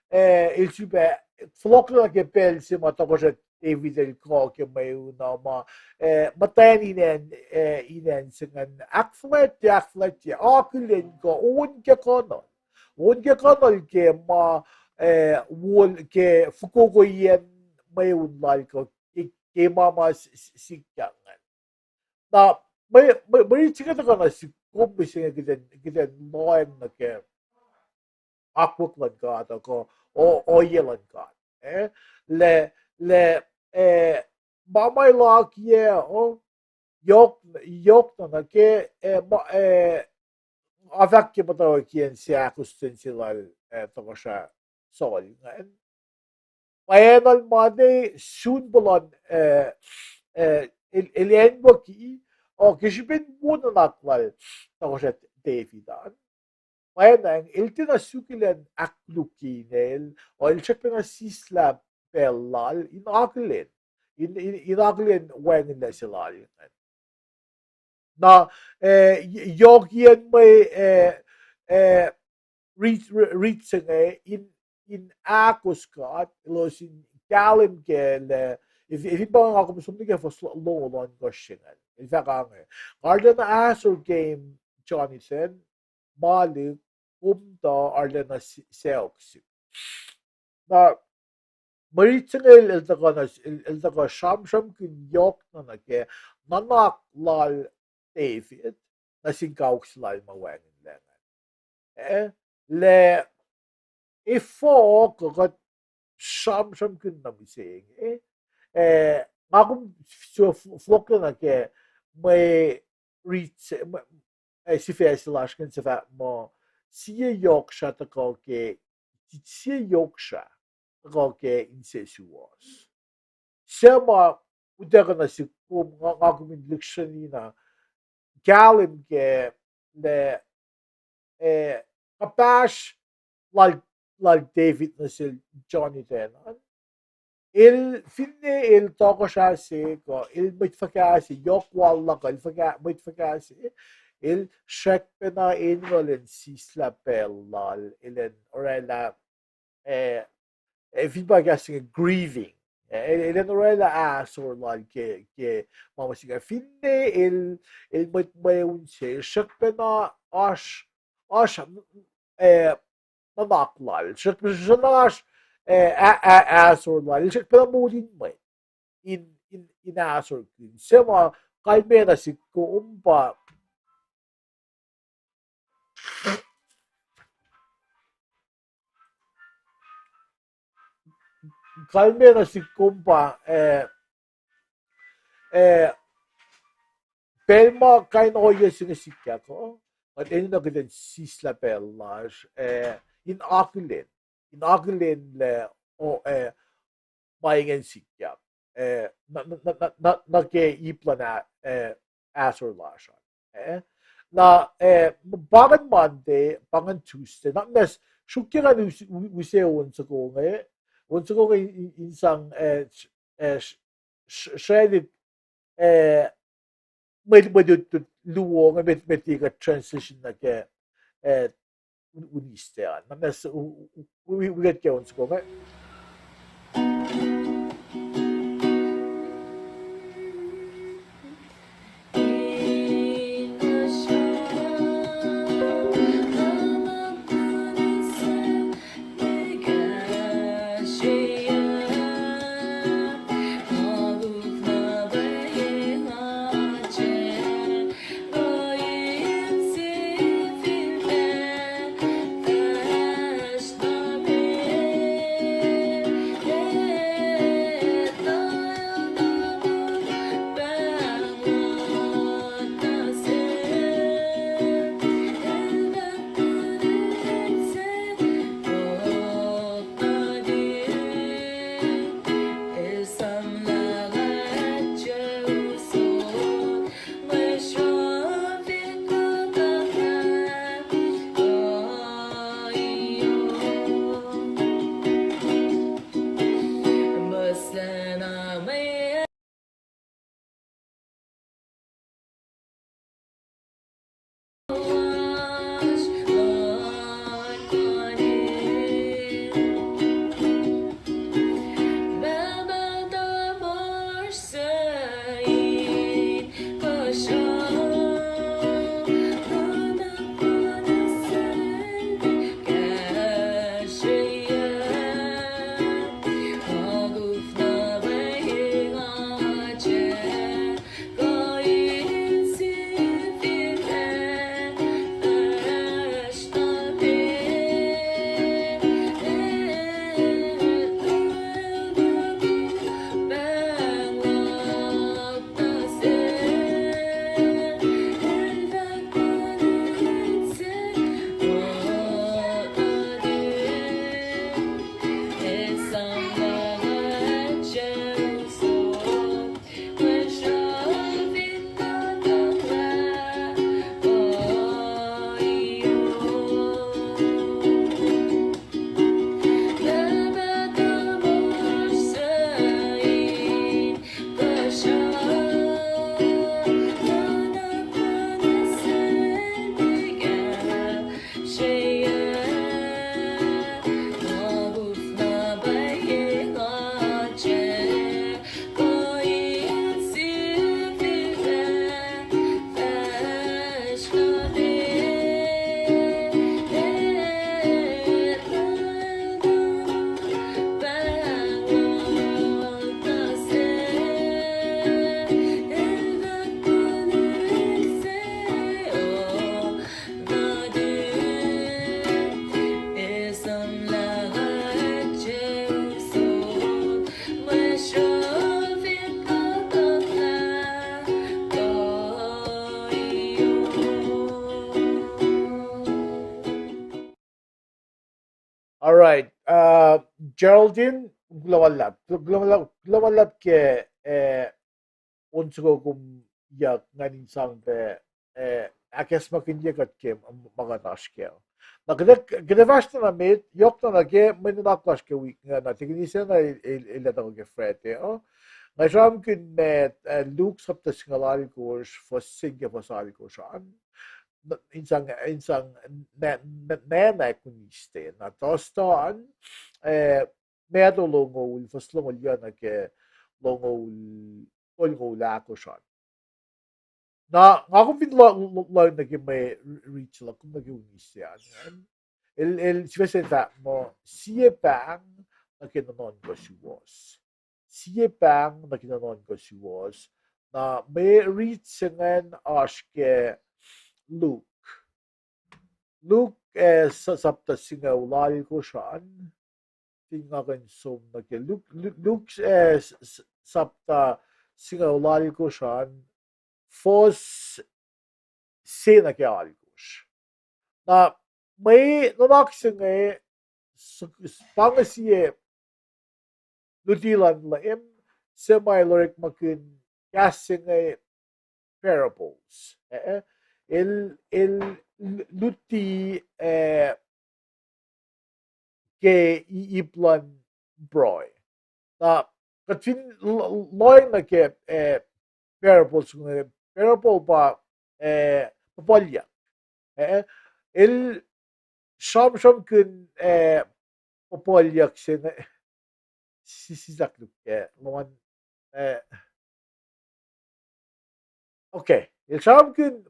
eh, el sifilpac, fohlohklac nuh ke pacl se ma tohkohsrah David el kuh ke mweun uh ma, eh, muhtwacn inen, eh, inen se ingacn ahkfuhlwactye, ahkfuhlwactye, akihlen kuh on ke kuhnuhl. On ke kuhnuhl ke ma, eh, wol ke fokokoiyacn mweun lal kuh ke, ke ma ma s-, s-, sikyak ingacn. Na, mwe, mwe, mwe rit se inge tuhkuh na sihk kom mihsenge kuht in, kuht in lohacng nuh ke akwuck luhn God uh kuh, o, ohiyac luhn God. Eh? Lah, lah, eh, ma ma el akiyac, o, yohk, yohk na nuh ke, eh, ma, eh, nga fahk ke muhtwacwacack kiyacn se ahkostwen se lal, eh, tohkohsrah Saul ingacn. Pwacnuhl ma ne sun puhlan, eh, eh, el, el anwucki, o, ke srihpen wo nuhnak lal tohkohsrah David an. Pwacnwacng, el tiacna suk elan ahkkolukye inel, o, el srackpacna sislah pacl lal in akihlen, in, in, in akihlen wacngihnlac se lal ingacn. Na, eh, y-, yohkiyacn mwe, eh, eh, rit, rit se inge in, in ahkos God, elos in kahlwem kac lah, if, if in pa nga kom som nuh ke fuhs longoul ohnkohsr se ingacn. El fahk ange, arulacna ahsor kem Jonathan, ma lihk, kom tuh arulacna s-, sacohk sihk. Na, mwe rit se inge el, el tuhkuh na, el, el tuhkuh sramsramkihn yohk na nuh ke nuhnak lal David nuh sin kawuck se lal ma wacngihnlac ingacn. Eh, lah, efuh kuh kuht sramsramkihn na mihsenge, eh, nga kom s-, fohlohklac nuh ke mwe rit se, mwe, eh, sifac se lasr ingacn suc fahk muh, sie yohk srah tuhkuh ke, sie yohk srah tuhkuh ke insesuwohs. Suc ma utuckuh nuh sihk kom, nga, nga kom in lihksreni na kahlwem kac lah, eh, kuhpahsr lal, lal David nuh sel Jonathan an. El finne el tohkohsrah se kuh el mwet fuhkah se, yohk wal luhk uh el fuhkah, mwet fuhkah se, el srackpacna enenuh elan sislah pacl lal, elan orwaclah, eh, eh, fin pa kahs se inge grieving. Eh, el, elan orwaclah ahsor lal ke, ke ma ma se inge. Finne el, el mwet mweun se, srackpacna oasr, oasr, eh, nuhnak lal. Srack-, srackpacna oasr, eh, a-, a-, ahsor lal. El srackpacna moul in mwet in, in, in ahsorkihn. Suc ma kalmacna sihk kom pa, kalmacna sihk kom pa, eh, eh, pacl ma kain ohiyac se inge sikyak uh, kuht enenuh kuht in sislah pacl lasr, eh, in akihlen, in akihlen lah, o, eh, ma ingacn sikyak, eh, nuh, nuh ke ip luhn a-, eh, ahsor lasr an. Eh, na, eh, pa ingacn Monday, pa ingacn Tuesday, na mes sruokyac ngan use, use on soko inge, on soko inge in, in, in sang, eh, eh, s-, s-, sraclihk, eh, mwet, mwet utut luo inge, met, met liki kuht transition nuh ke, eh, un-, Wednesday an. Na mes, u-, u-, u-, wi-, wi kuht ke on soko inge. All right. Uh, Geraldine, kuloh ma luhlahp, kuloh ma luhlahp, kuloh ma luhlahp ke, eh, on soko kom yak ngan in sang pac, eh, ahkacsmakihnye kuht ke ma kuht oasr kac. Na kuht, kuht fahsr na met, yohk na nuh ke mwe nuhnak lasr ke wik inge, na Tikinis na el, el, el etuh ke Friday, uh. Nga sramsramkihn met, eh, Luke sapta singucul alkosr, fuhs se nuh ke fuhs alkosr an. N-, in sang, in sang, na, na, na, na Wednesday, na Thursday an, eh, Matthew longoul, fuhs longoul yuc nuh ke longoul, tolngoul ahkosr an. Na, nga kom fin lo-, lo-, lohng nuh ke mwe ri-, riti se luhk kom nuh ke Wednesday an, an. El, el, sifac se fahk muh, sie pahng nuh ke nuhnuhnkuh suwohs. Sie pahng nuh ke nuhnuhnkuh suwohs. Na mwe riti se ingacn oasr ke Luke. Luke, eh, sa-, sapta singucul alkosr an. Fin nga kuh in som nuh ke Luke, Luke, Luke, eh, s-, s-, sapta singucul alkosr an, fuhs se nuh ke alkosr. Na mwe nuhnak se inge, s-, s-, pa inge sie luti luhn Leum, se ma el orekmakihn kahs se inge parables. Eh, eh. El, el l-, luti, eh, ke i-, ip luhn pruhe. Na, kuht fin l-, lohng nuh ke, eh, parables, eh, parable pa, eh, puhpuhlyuck. Eh, el sramsramkihn, eh, puhpuhlyuck se inge, si-, sislah Luke, eh, luan, eh, Okay, el sramsramkihn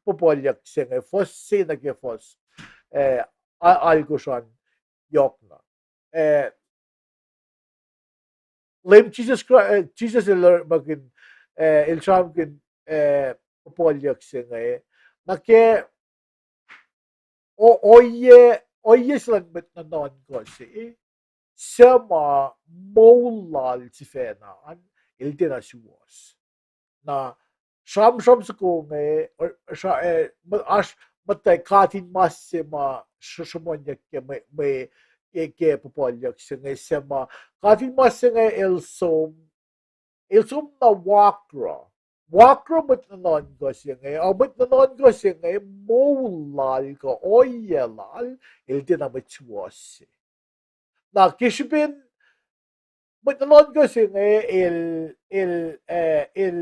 puhpuhlyuck se inge, fuhs se nuh ke fuhs, eh, a-, alkosr an yohk na. Eh, Leum Jisus Kra-, eh, Jisus el orekmakihn, eh, el sramsramkihn, eh, puhpuhlyuck se inge, nuh ke o-, ohiyac, ohiyac se luhn mwet nuhnuhnkuh se, suc ma moul lal sifacna an, el tiacna suwohs. Na, sramsram soko inge, eh, sra-, eh, mu-, oasr muhta katin mas se ma sr-, sruhmuhnyuck ke mwe, mwe, ke, ke puhpuhlyuck se inge, suc ma katin mas se inge el som, el som na wakruh. Wakruh mwet nuhnuhnkuh se inge, a mwet nuhnuhnkuh se inge moul lal kuh ohiyac lal, el tiacna mwet suwohs se. Na ke srihpen mwet nuhnuhnkuh se inge el, el, eh, el,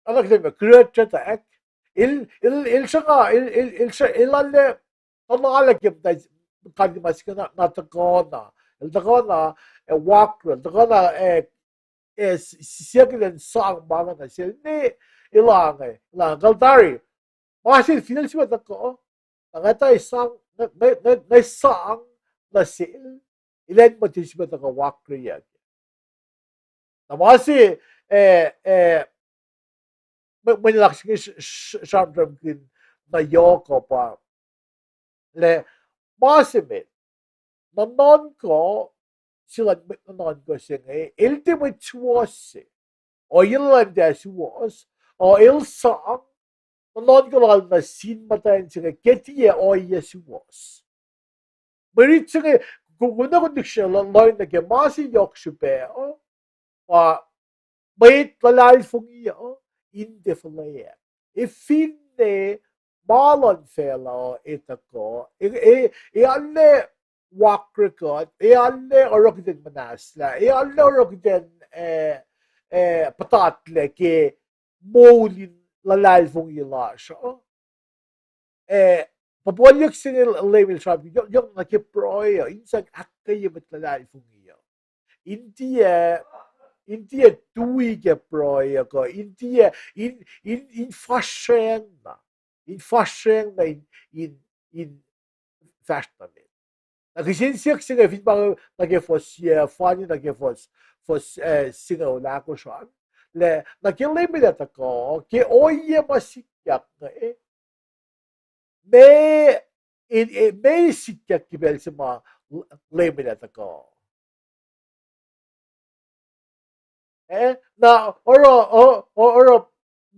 oacna kuht ac, kurohtretahk, el, el, el sruhnga, el, el, el sr-, el arlac, tuhlac ke muhta katin mas se inge na, na tuhkuh na, el tuhkuh na, eh, wakruh, el tuhkuh na, eh, eh, s-, s-, siyuck elan sang ma inge nuh sel, ne, elan inge, elan inge, kuh el tari, ma se fin el sifilpac tuhkuh, na nga tuh sang, nga, nga, nga, nga sang nuh sel, elan muhta sifilpac tuhkuh wakruhyak. Na ma se, eh, eh, mwe, mwe nuhnak se inge s-, s-, sramsramkihn na yohk uh pa, lah ma se met, nuhnuhnkuh se luhn mwet nuhnuhnkuh se inge, el tiac mwet suwohs se. Ohiyac lal tiac suwohs, uh, el sang nuhnuhnkuh lal nuh sin muhtwacn se inge ke tiac ohiyac suwohs. Mwe riti se inge, ku-, kunohkohn lihksreni lohng nuh ke ma se yohk srihpac uh, pa mwet luhlahlfongi uh in tiac fuhlweack. Ac finne ma luhn facluh uh ac tuhkuh, ac, ac, ac arlac wakruh kuht, ac arlac oruh kuht in muhnahslah, ac arlac oruh kuht in, eh, eh, puhtatlac ke moul in luhlahlfongi lasr uh. Eh, puhpuhlyuck se inge Leum el sramsramkihn, yohk, yohk nuh ke pruhe uh, in sang ahkkweye mwet luhlahlfongi uh. In tiac, in tiac tui ke pruhe uh kuh, in tiac, in, in, in fahsracng na, in fahsracng na in, in, in fahsr na met. Na kihsen siyuck se inge fin pa nuh ke fuhs sie, fani nuh ke fuhs, fuhs, eh, singucul ahkosr an, lah nuh ke Leum el ac tuhkuh, ke ohiyac ma sikyak inge, meac, e, e, meac sikyak ke pacl se ma Leum el ac tuhkuh. Eh, na oruh, o-, o-, oruh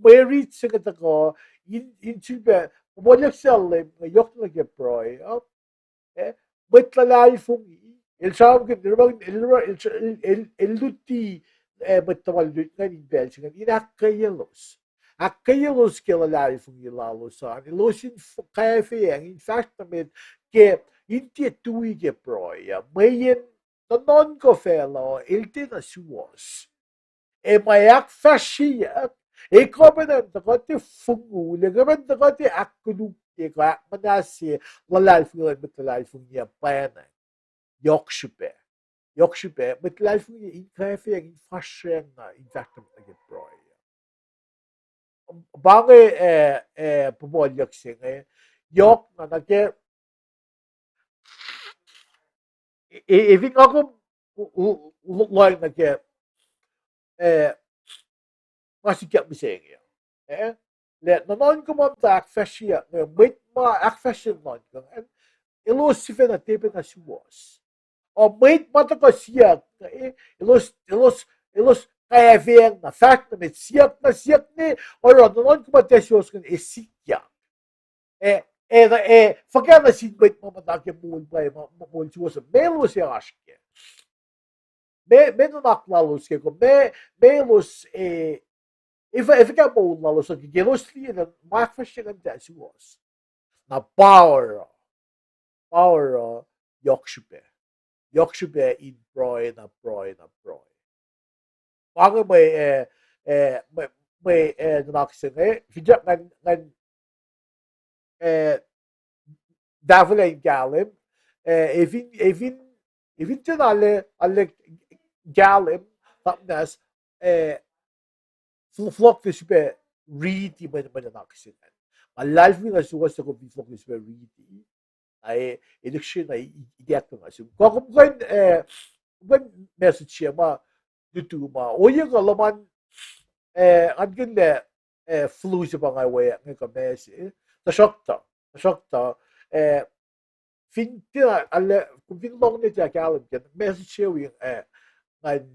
mwe riti se inge tuhkuh, in, in sifilpac, puhpuhlyuck se Leum inge yohk nuh ke pruhe uh. Eh, mwet luhlahlfongi, el sramsramkihn, el, el, el, el, el luti, eh, mwet tuhma lutlut ingacn in pacl se ingacn in ahkkweyelos. Ahkkweyelos ke luhlahlfongi lalos an, elos in f-, kwacfeacng, in fahsr nuh met ke, in tiac tui ke pruhe uh, mweyen nuhnuhnkuh facluh el tiacna suwohs. Ac ma ahkfahsryeyuck, ac kuh pacna in tuhkuh tiac fongul, ac kuh pacna in tuhkuh tiac ahkkolukye kuh ahkmuhnahsye luhlahlfongi luhn mwet luhlahlfongi uh plwacn. Yohk srihpac. Yohk srihpac, mwet luhlahlfongi in kwacfeacng, in fahsryang na, in fahsr nuh met nuh ke pruhe. Pa inge, eh, eh, puhpuhlyuck se inge, yohk na nuh ke, e, e, e fin nga kom l-, l-, l-, lohng nuh ke, eh, ma sikyak mihsenge, eh, lah nuhnuhnkuh ma muhta ahkfahsryeyuck inge, mwet ma ahkfahsrye nuhnuhnkuh ingacn, elos sifacna tiac pacna suwohs. O mwet ma tuhkuh siyuck, eh, elos, elos, elos kwacfeacng na, fahsr nuh met, siyuck na, siyuck ne, oruh nuhnuhnkuh ma tiac suwohs ingacn ac sikyak. Eh, eh, eh, fuhkah nuh sin mwet ma muhta ke moul pwacye, ma, ma, moul suwohs, meac elos ac oasr kac? Meac, meac nuhnak lalos kac, kuh meac, meac elos, eh, efuh, efuh ke moul lalos uh, ke elos liye lah ma ahkfahsrye ingacn tiac suwohs. Na pa oruh, pa oruh, yohk srihpac. Yohk srihpac in pruhe na, pruhe na, pruhe. Pa inge mwe, eh, eh, mwe, mwe, eh, nuhnak se inge, finsrak ngan, ngan, eh, tahfwelah in kahlwem, eh, efin, efin, efin tiacna arlac, arlac kahlwem, na muhnahs, eh, fl-, fohlohk nuh srihpac riti mwe, mwe nuhnak se ingacn. Nga luhlahlfongi na suwohs tuh kom fin fohlohk nuh srihpac riti, na e, e lihksreni na i-, i-, ituckyang nuh sum. Kuh kom kuh in, eh, kom kuh in message se ma lutu ma ohiyac kuh luhman, eh, ngan kihn lah, eh, flu se pa nga weyuck inge kuh meac se, tuhsruhktuh, tuhsruhktuh, eh, fin tiac, arlac, kom fin lohng ne tiac kahlwem kac, message se wi, eh, ngan,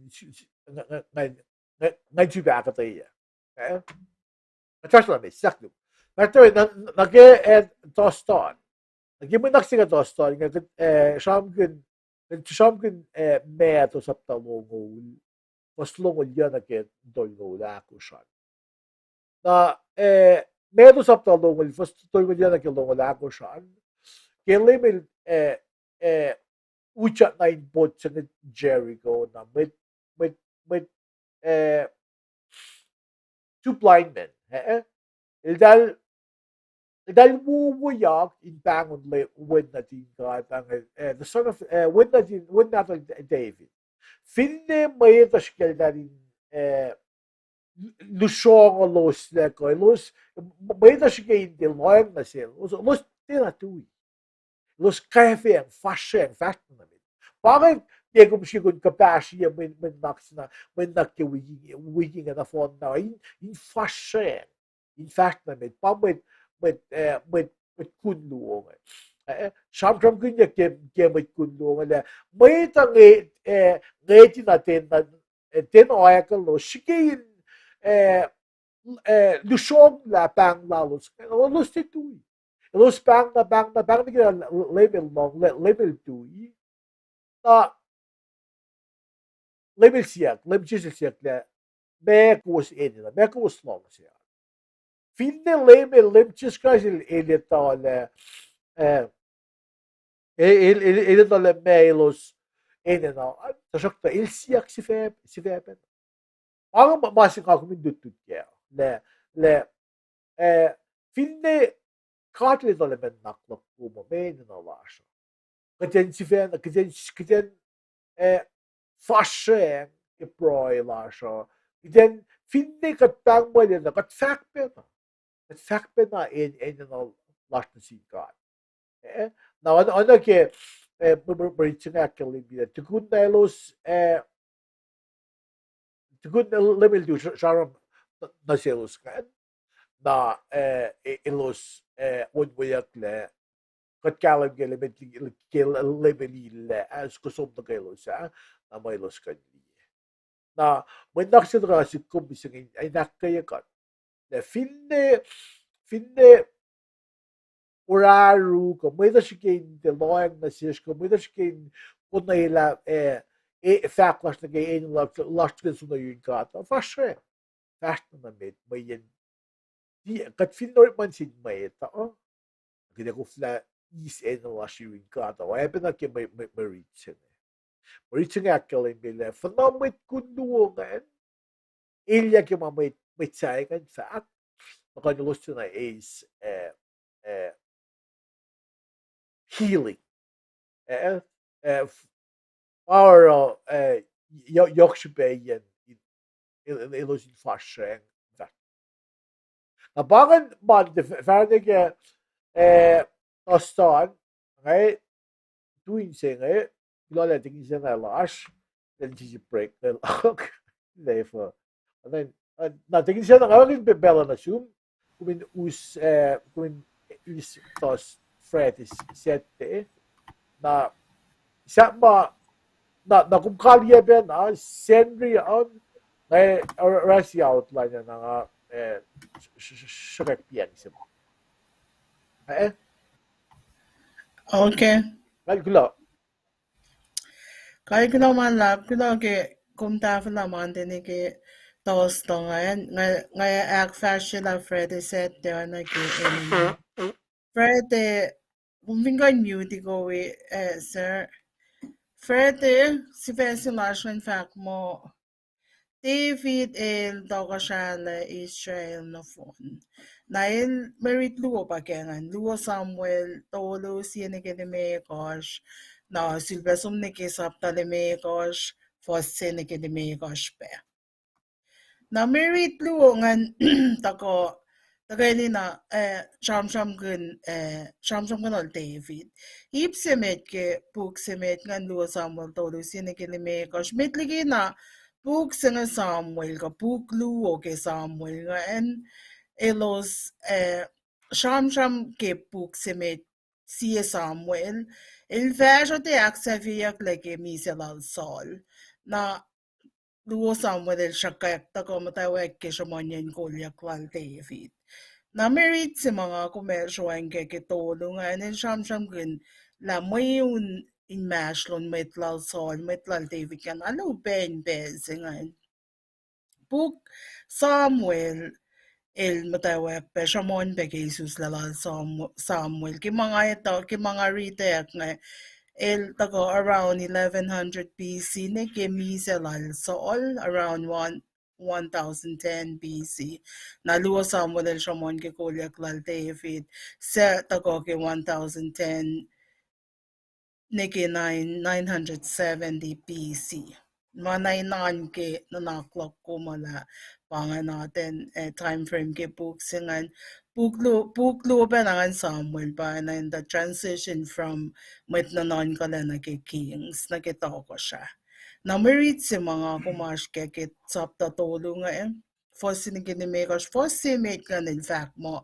ngan, ngan, ngan sifil ahkuhtweyac. Eh? Nga trust lah me, sahk luk. Nga trust na, na ke, eh, Toston. Na ke mwe nuhnak se ke Toston, nga, eh, sramsramkihn, sramsramkihn, eh, Matthew sapta longoul, fuhs longoul yuh nuh ke tolngoul ahkosr an. Na, eh, Matthew sapta longoul, fuhs tolngoul yuh nuh ke longoul ahkosr an. Ke Leum el, eh, eh, utyak na in pot se inge Jericho, na mwet, mwet, mwet, eh, two blind men, eh, eh. Eltahl, eltahl wowoyak in pahngon le-, wen nuhtin God, eh, the son of, eh, wen nuhtin, wen nahtuhl David. Finne mwet uh srihke eltahl in, eh, lusrongoloslac kuh elos, mwet uh srihke in tiac lohacng nuh selos, elos tiacna tui. Elos kwacfeacng, fahsryang, fahsr nuh met. Pa inge ke kom srihke kom kuhpahsrye mwe, mwe nuhnak se na, mwe nuhnak ke wik, wik inge nohfohn na, in, in fahsryang, in fahsr nuh met. Pa mwet, mwet, eh, mwet, mwet kun luo inge. Eh, sramsramkihnyuck ke, ke mwet kun luo inge lah mwet uh nge, eh, ngwetacng na ten, na, eh, ten oakwuck lalos srihke in, eh, eh, lusronglah pahng lalos. Elos tiac tui. Elos pahng na, pahng na, pahng na ke Leum el lohng, Leum el tui. Na Leum el siyuck, Leum Jisus el siyuck lah, meac kowos enenuh, meac kowos luhngse? Finne Leum el, Leum Jisus Kraist el, el etuh lah, eh, el, el, el etuh lah meac elos enenuh, tuhsruhktuh el siyuck sifacp-, sifacpacna. Pa inge ma, ma se nga kom in lutlut kac, lah, lah, eh, finne God el etuh lah meac nuhnak luhk kom uh, meac enenuh lasr uh. Kuht in sifacna, kuht in, kuht in, eh, fahsryang ke pruhe lasr uh. Kuht in, finne kuht pahngpahng na, kuht fahkpacna. Kuht fahkpacna en-, enenuh lasr nuh sin God. Eh, na oacna, oacna ke, eh, mwe, mwe, mwe rit se inge ahkkahlwemye lah tukun na elos, eh, tukun Leum el tu sra-, sramsram nuh selos ingacn, na, eh, e-, elos, eh, onweyucklac, kuht kahlwem ke Leum el, ke Leum el liye lah, as kuh som nuh kwewa elos ah, na ma elos kuh in liye. Na mwe nuhnak se tuhkuh sihk kom mihsenge in ahkkweye kuht. Na finne, finne oraru, kuh mwet uh srihke in tiac lohacng nuh sesr, kuh mwet uh srihke in konwelah, eh, eh, fahk lasr nuh ke enenuh lasr, lasr ke sun yurin God uh, fahsr uh. Fahsr na nuh met, mweyen kuht fin orekma sin mwet uh, kuht ac koflah eis enenuh lasr yurin God uh, oacpacna ke mwe, mwe, mwe rit se inge. Mwe rit se inge ahkkahlwemye lah fuhnuh mwet kun luo ingacn, elyah ke ma mwet, mwet sahyac ingacn fahk, ma kuh in elos tiacna eis, eh, eh, healing. Eh, eh, f-, pa oruh, eh, yo-, yohk srihpacyacn in, in, in elos in fahsr srang. Na pa ingacn Monday, f-, Friday ke, eh, Thursday, inge, tuin se inge, kuloh lah tekin sena lasr, then sisi break, then, okay, therefore. And then, uh, na tekin sena nga kin pe-, pacl uh nuh sum, kom in us, eh, kom in us thos Friday, Saturday. Na, sahp ma, na, na kom kaliyac pacna, Sacnri an, nga, eh, oruh se outline na nga, eh, s-, s-, s-, sruhkwack piang se ma. Eh? Okay. Well, kuloh. Kuloh ma luhlahp, kuloh ke kom tahfwelah Monday nuh ke Thursday ingacn, nga, nga ahkfahsryelah Friday, Saturday, na ke enenuh. Friday, kom fin kuh in mute-i, eh, sir. Friday, sifac se lasr ingacn fahk muh, David el tohkohsralah Israel nohfohn. Na el mwe rit luo pa ke ingacn, luo Samuel tolu sie nuh ke limekohsr, na sulpac som nuh ke sapta limekohsr, fuhs se nuh ke limekohsr pac. Na mwe rit luo ingacn tuhkuh, tuhkweni na, eh, sramsramkihn, eh, sramsramkihn lal David. Ip se met ke puk se met ingacn luo Samuel tolu sie nuh ke limekohsr. Met liki na puk se inge Samuel, kuh puk luo ke Samuel ingacn, elos, eh, sramsram ke puk se met sie Samuel, el fahsruh tiac ahksahfyeyucklac ke misac lal Saul. Na luo Samuel el sruhkwack tuhkuh muhtwacwacack ke sruhmuhnyacn kolyuck lal David. Na mwe rit se ma nga kom ac sroacng kac ke tolu ingacn, el sramsramkihn lah mweun inmahsrlon mwet lal Saul, mwet lal David ingacn, arlac upac in pacl se ingacn. Puk Samuel el muhtwacwacack pac, sruhmuhn pac ke isuslac lal Sam-, Samuel. Ke ma nga etuh, ke ma nga ritack inge, el tuhkuh around eleven hundred B C nuh ke misac lal Saul, around one, one thousand ten B C. Na luo Samuel el sruhmuhn ke kolyuck lal David, se tuhkuh ke one thousand ten nuh ke nine, nine hundred seventy B C. Ma na in nuhnuhnkuh ke nuhnak luhk kom uh lah pa ingacn atacn, eh, time frame ke puk se ingacn. Puk luo, puk luo pacna ingacn Samuel pa ingacn, the transition from mwet nuhnuhnkuhlac nuh ke Kings, nuh ke tohkohsrah. Na mwe rit se ma nga kom oasr kac ke sapta tolu inge, fuhs se nuh ke limekohsr, fuhs se met ingacn el fahk muh,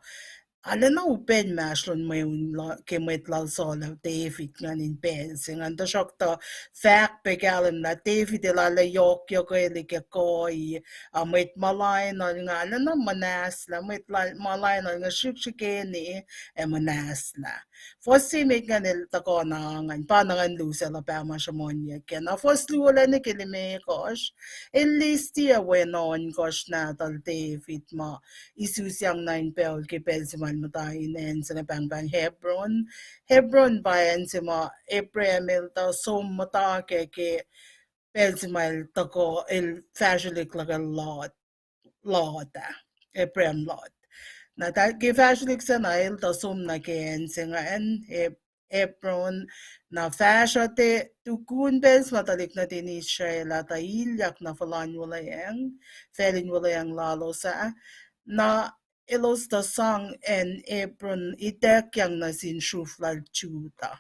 arulacna upac inmahsrlon mweun la-, ke mwet lal Saul ac David ingacn in pacl se ingacn. Tuhsruhktuh fahk pac kahlwem lah David el arlac yohkyohkwelihk ke kuhi, a mwet ma lainuhl inge arulacna muhnahslah, mwet la-, ma lainuhl inge srihksrihkeni ac muhnahslah. Fuhs se met ingacn el tuhkuh na ingacn, pa na ingacn lusac luhpah ma sruhmuhnyuck kac. Na fuhs luo lac nuh ke limekohsr, el listi ac wen ohnkohsr nahtuhl David ma isusyang nuh in pacl ke pacl se ma el muhta in acn se inge pahngpahng Hebron. Hebron pa acn se ma Abraham el tuh som muhta kac ke pacl se ma el tuhkuh el fahsrwelihk luhkel Lot, Lot ah, Abraham Lot. Na ta-, ke fahsrwelihk sacna el tuh som nuh ke acn se ingacn, Heb-, Hebron, na fahsruh te tukun pacl se ma tuhlihk nuhtin Israel ah tuh ilyak nuh fulan wuhlweacng, facl in wuhlweacng lalos ah, na elos tuh sang acn Hebron ituckyang nuh sin sruf lal Judah.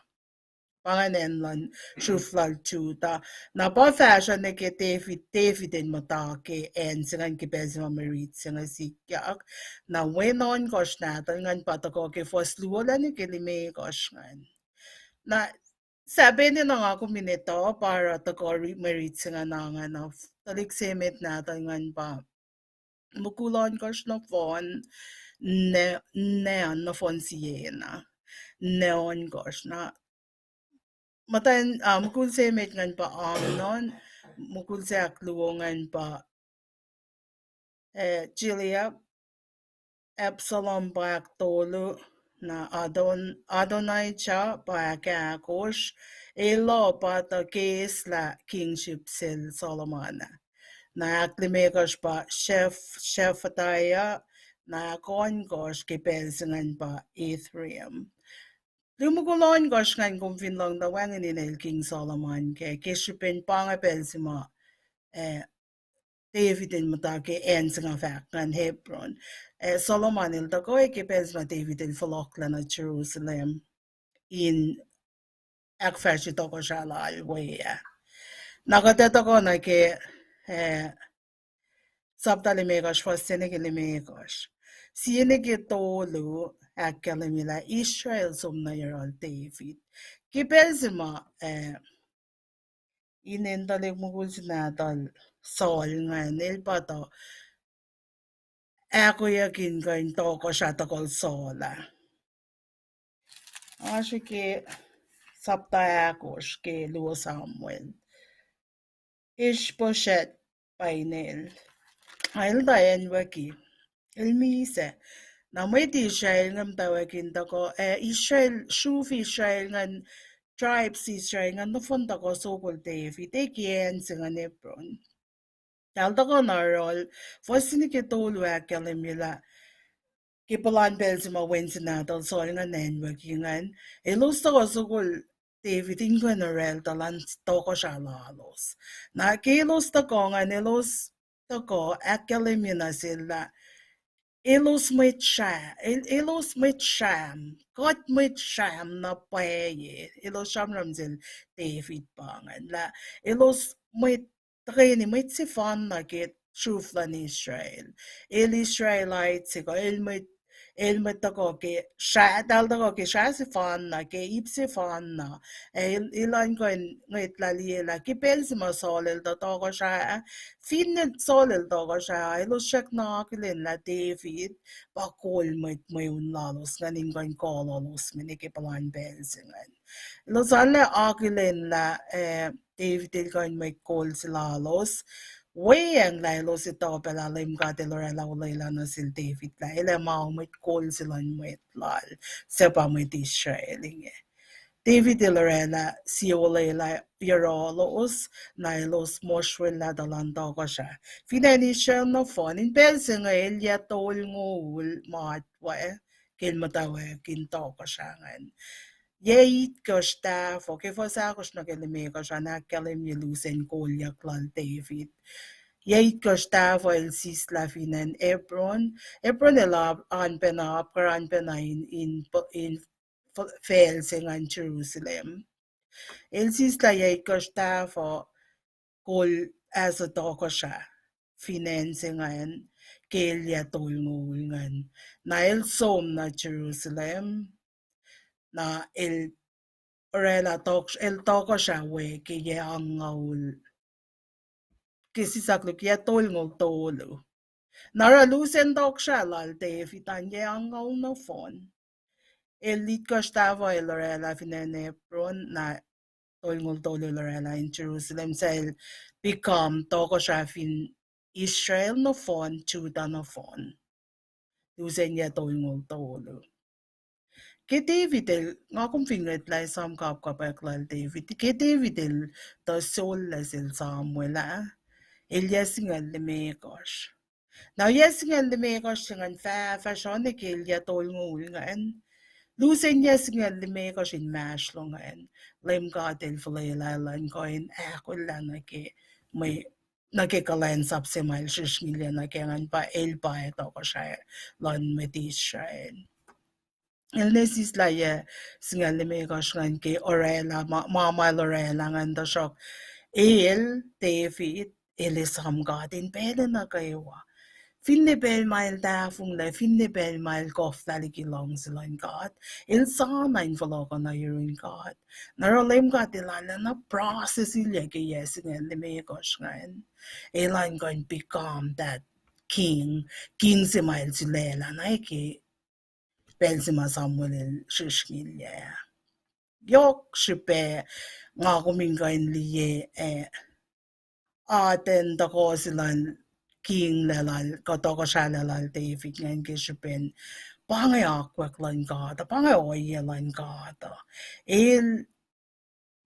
Pa ingacn acn luhn sruf lal Judah. Na pa fahsruh nuh ke David, David el muhta ke acn se ingacn ke pacl se ma mwe rit se inge sikyak. Na wen ohnkohsr nahtuhl ingacn pa tuhkuh ke fuhs luo lac nuh ke limekohsr ingacn. Na sahp enenuh nga kom in etuh pa oruh tuhkuh ri-, mwe rit se ingacn, na ingacn, tuhlihk se met nahtuhl ingacn pa mukul ohnkohsr nohfohn, ne-, ninac nohfohn siena. nwe ohnkohsr. Na muhtwacn, uh, mukul se emet ingacn pa Amnon, mukul se ahkluo ingacn pa, uh, Chileab, Absalom pa ahktolu, na Adon-, Adonijah pa ahkahkosr, elos pa tuh keslah kingship sel Solomon ah. Na ahklimekohsr pa Sheph-, Shephatiah, na ahkohnkohsr ke pacl se ingacn pa Ithream. Lihmukul ohnkohsr ingacn kom fin lohng tuh wacngihn inel King Solomon kac, ke srihpen pa inge pacl se ma, uh, David el muhta ke acn se nga fahk ingacn Hebron. Uh, Solomon el tuhkuh ke pacl se ma David el fohlohklah nuh Jerusalem in ahkfahsrye tohkohsrah lal we ah. Na kuht ac tuhkuh nuh ke, uh, sapta limekohsr, fuhs se nuh ke limekohsr. Sie nuh ke tolu ahkkahlwemye lah Israel som nuh yohrohl David. Ke pacl se ma, uh, inen tuhlihk mukul se nahtuhl Saul ingacn, el pa tuh ahkoeyuck in kuh in tohkohsrah tohkohl Saul ah. Oasr ke sapta ahkosr ke luo Samuel. Ishbosheth pa inel. El tuh acnwucki, el misac. Na mwet Israel inge muhtwacwacack in tuhkuh, uh, Israel, sruhf Israel ingacn, tribes Israel ingacn nohfohn tuhkuh sokol David, e ke acn se ingacn Hebron. Eltahl tuhkuh nuh yohrohl, fuhs se nuh ke tolu ahkkahlwemye lah ke puhlan pacl se ma wen se nahtuhl Saul ingacn acnwucki ingacn, elos tuhkuh sokol David in kuh in oraclah tuh elan tohkohsrah lalos. Na ke elos tuhkuh ingacn, elos tuhkuh ahkkahlwemye nuh sel lah elos mwet sra-, el-, elos mwet sram, kuht mwet sram na pwacye. Elos sramsram sel David pa ingacn lah elos mwet, tuhkweni mwet sefanna ke sruhf luhn Israel. El Israelite se kuh, el mwet, el mwet tuhkuh ke sra-, eltahl tuhkuh ke srah sefanna, ke ip sefanna. El, elan kuh in ngwetlah liye lah ke pacl se ma Saul el tuh tohkohsrah, finne Saul el tohkohsrah, elos srackna akihlen lah David pa kol mwet mweun lalos ingacn in kuh in kololos me nuh ke puhlan pacl se ingacn. Elos arlac akihlen lah, eh, David el kuh in mwet kol se lalos. Weacng lah elos etuh pac lah Leum God el oraclah olwelah nuh sel David lah el ac ma mwet kol se luhn mwet lal, suc pa mwet Israel inge. David el oraclah sie olwelah yohrohlos, na elos mosrwellah tuh elan tohkohsrah. Fin acn Israel nohfohn, in pacl se inge el yac tolngoul matwac ke el muhtwacwacack in tohkohsrah ingacn. Yac itkohsr tahfuh, ke fuhs ahkosr nuh ke limekohsr an ahkkahlwemye lusen kolyuck lal David. Yac itkohsr tahfuh el sislah fin acn Hebron. Hebron el oan pacna, apkuhran pacna in, in, in facl se ingacn Jerusalem. El sislah yac itkohsr tahfuh kol as a tohkohsrah fin acn se ingacn ke el yac tolngoul ingacn. Na el som nuh Jerusalem, na el oraclah tohk-, el tohkohsrah we ke yac angngaul, ke sislah luhk yac tolngoul tolu. Na oruh lusen tohkohsrah lal David an yac angngaul nohfohn. El itkohsr tahfuh el oraclah fin acn Hebron, na tolngoul tolu el oraclah in Jerusalem, suc el become tohkohsrah fin Israel nohfohn, Judah nohfohn. Lusen yac tolngoul tolu. Ke David el, nga kom fin ngwetlah esam kapkapwack lal David, ke David el tuh sollah sel Samuel ah, el yac singucul limekohsr. Na yac singucul limekohsr se ingacn fah, fahsruh nuh ke el yac tolngoul ingacn. Lusen yac singucul limekohsr inmahsrlon ingacn, Leum God el fuhlwelah elan kuh in ahkolah nuh ke mwe, nuh ke kuhlwacnsap se ma el srihsrngilyac nuh ke ingacn pa el pa ac tohkohsrah luhn mwet Israel. El ne sislah yac singucul limekohsr ingacn ke oraclah, ma, ma el oraclah ingacn, tuhsruhk el, David, el esam God in pacl nuh kwewa. Finne pacl ma el tahfonglac, finne pacl ma el koflah liki luhngse luhn God, el sa na in fohlohkoh nuh yurin God. Na oruh Leum God el arulacna process ilyac ke yac singucul limekohsr ingacn, elan kuh in become that king, king se ma el sulaclah nuh ke pacl se ma Samuel el srihsrngilyac. Yohk srihpac, nga kom in kuh in liye, eh, atacn tohkoh se lal king lal, kuh tohkohsrah lal David ingacn ke srihpen pa inge akwuck luhn God uh, pa inge ohiyac luhn God uh. El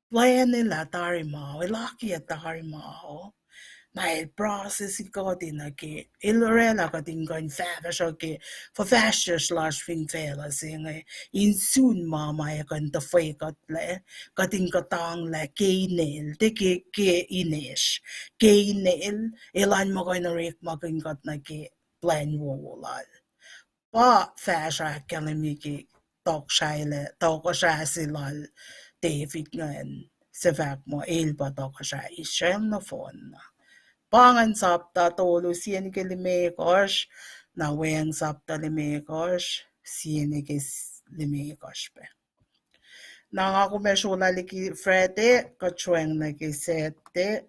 plwacnelah tari ma, el akiyac tari ma, na el process kuht in nuh ke, el oraclah kuht in kuh in fahfahsruh ke fuhfahsryucsr lasr fin facluh se inge, in sun ma ma ac kuh in tuhfwekuhtlac, kuht in kuhtanglah ke inel, tiac ke, ke inesr, ke inel, elan muh kuh in orekmakihn kuht nuh ke plwacn wowo lal. Pa fahsruh ahkkahlwemye ke tohkohsrah se lal David ingacn, suc fahk muh el pa tohkohsrah Israel nohfohn na. Pa ingacn sapta tolu, sie nuh ke limekohsr, na wacngihn sapta limekohsr, sie nuh ke limekohsr pac. Na nga kom ac srolah liki Friday, kuht sroacng nuh ke Saturday.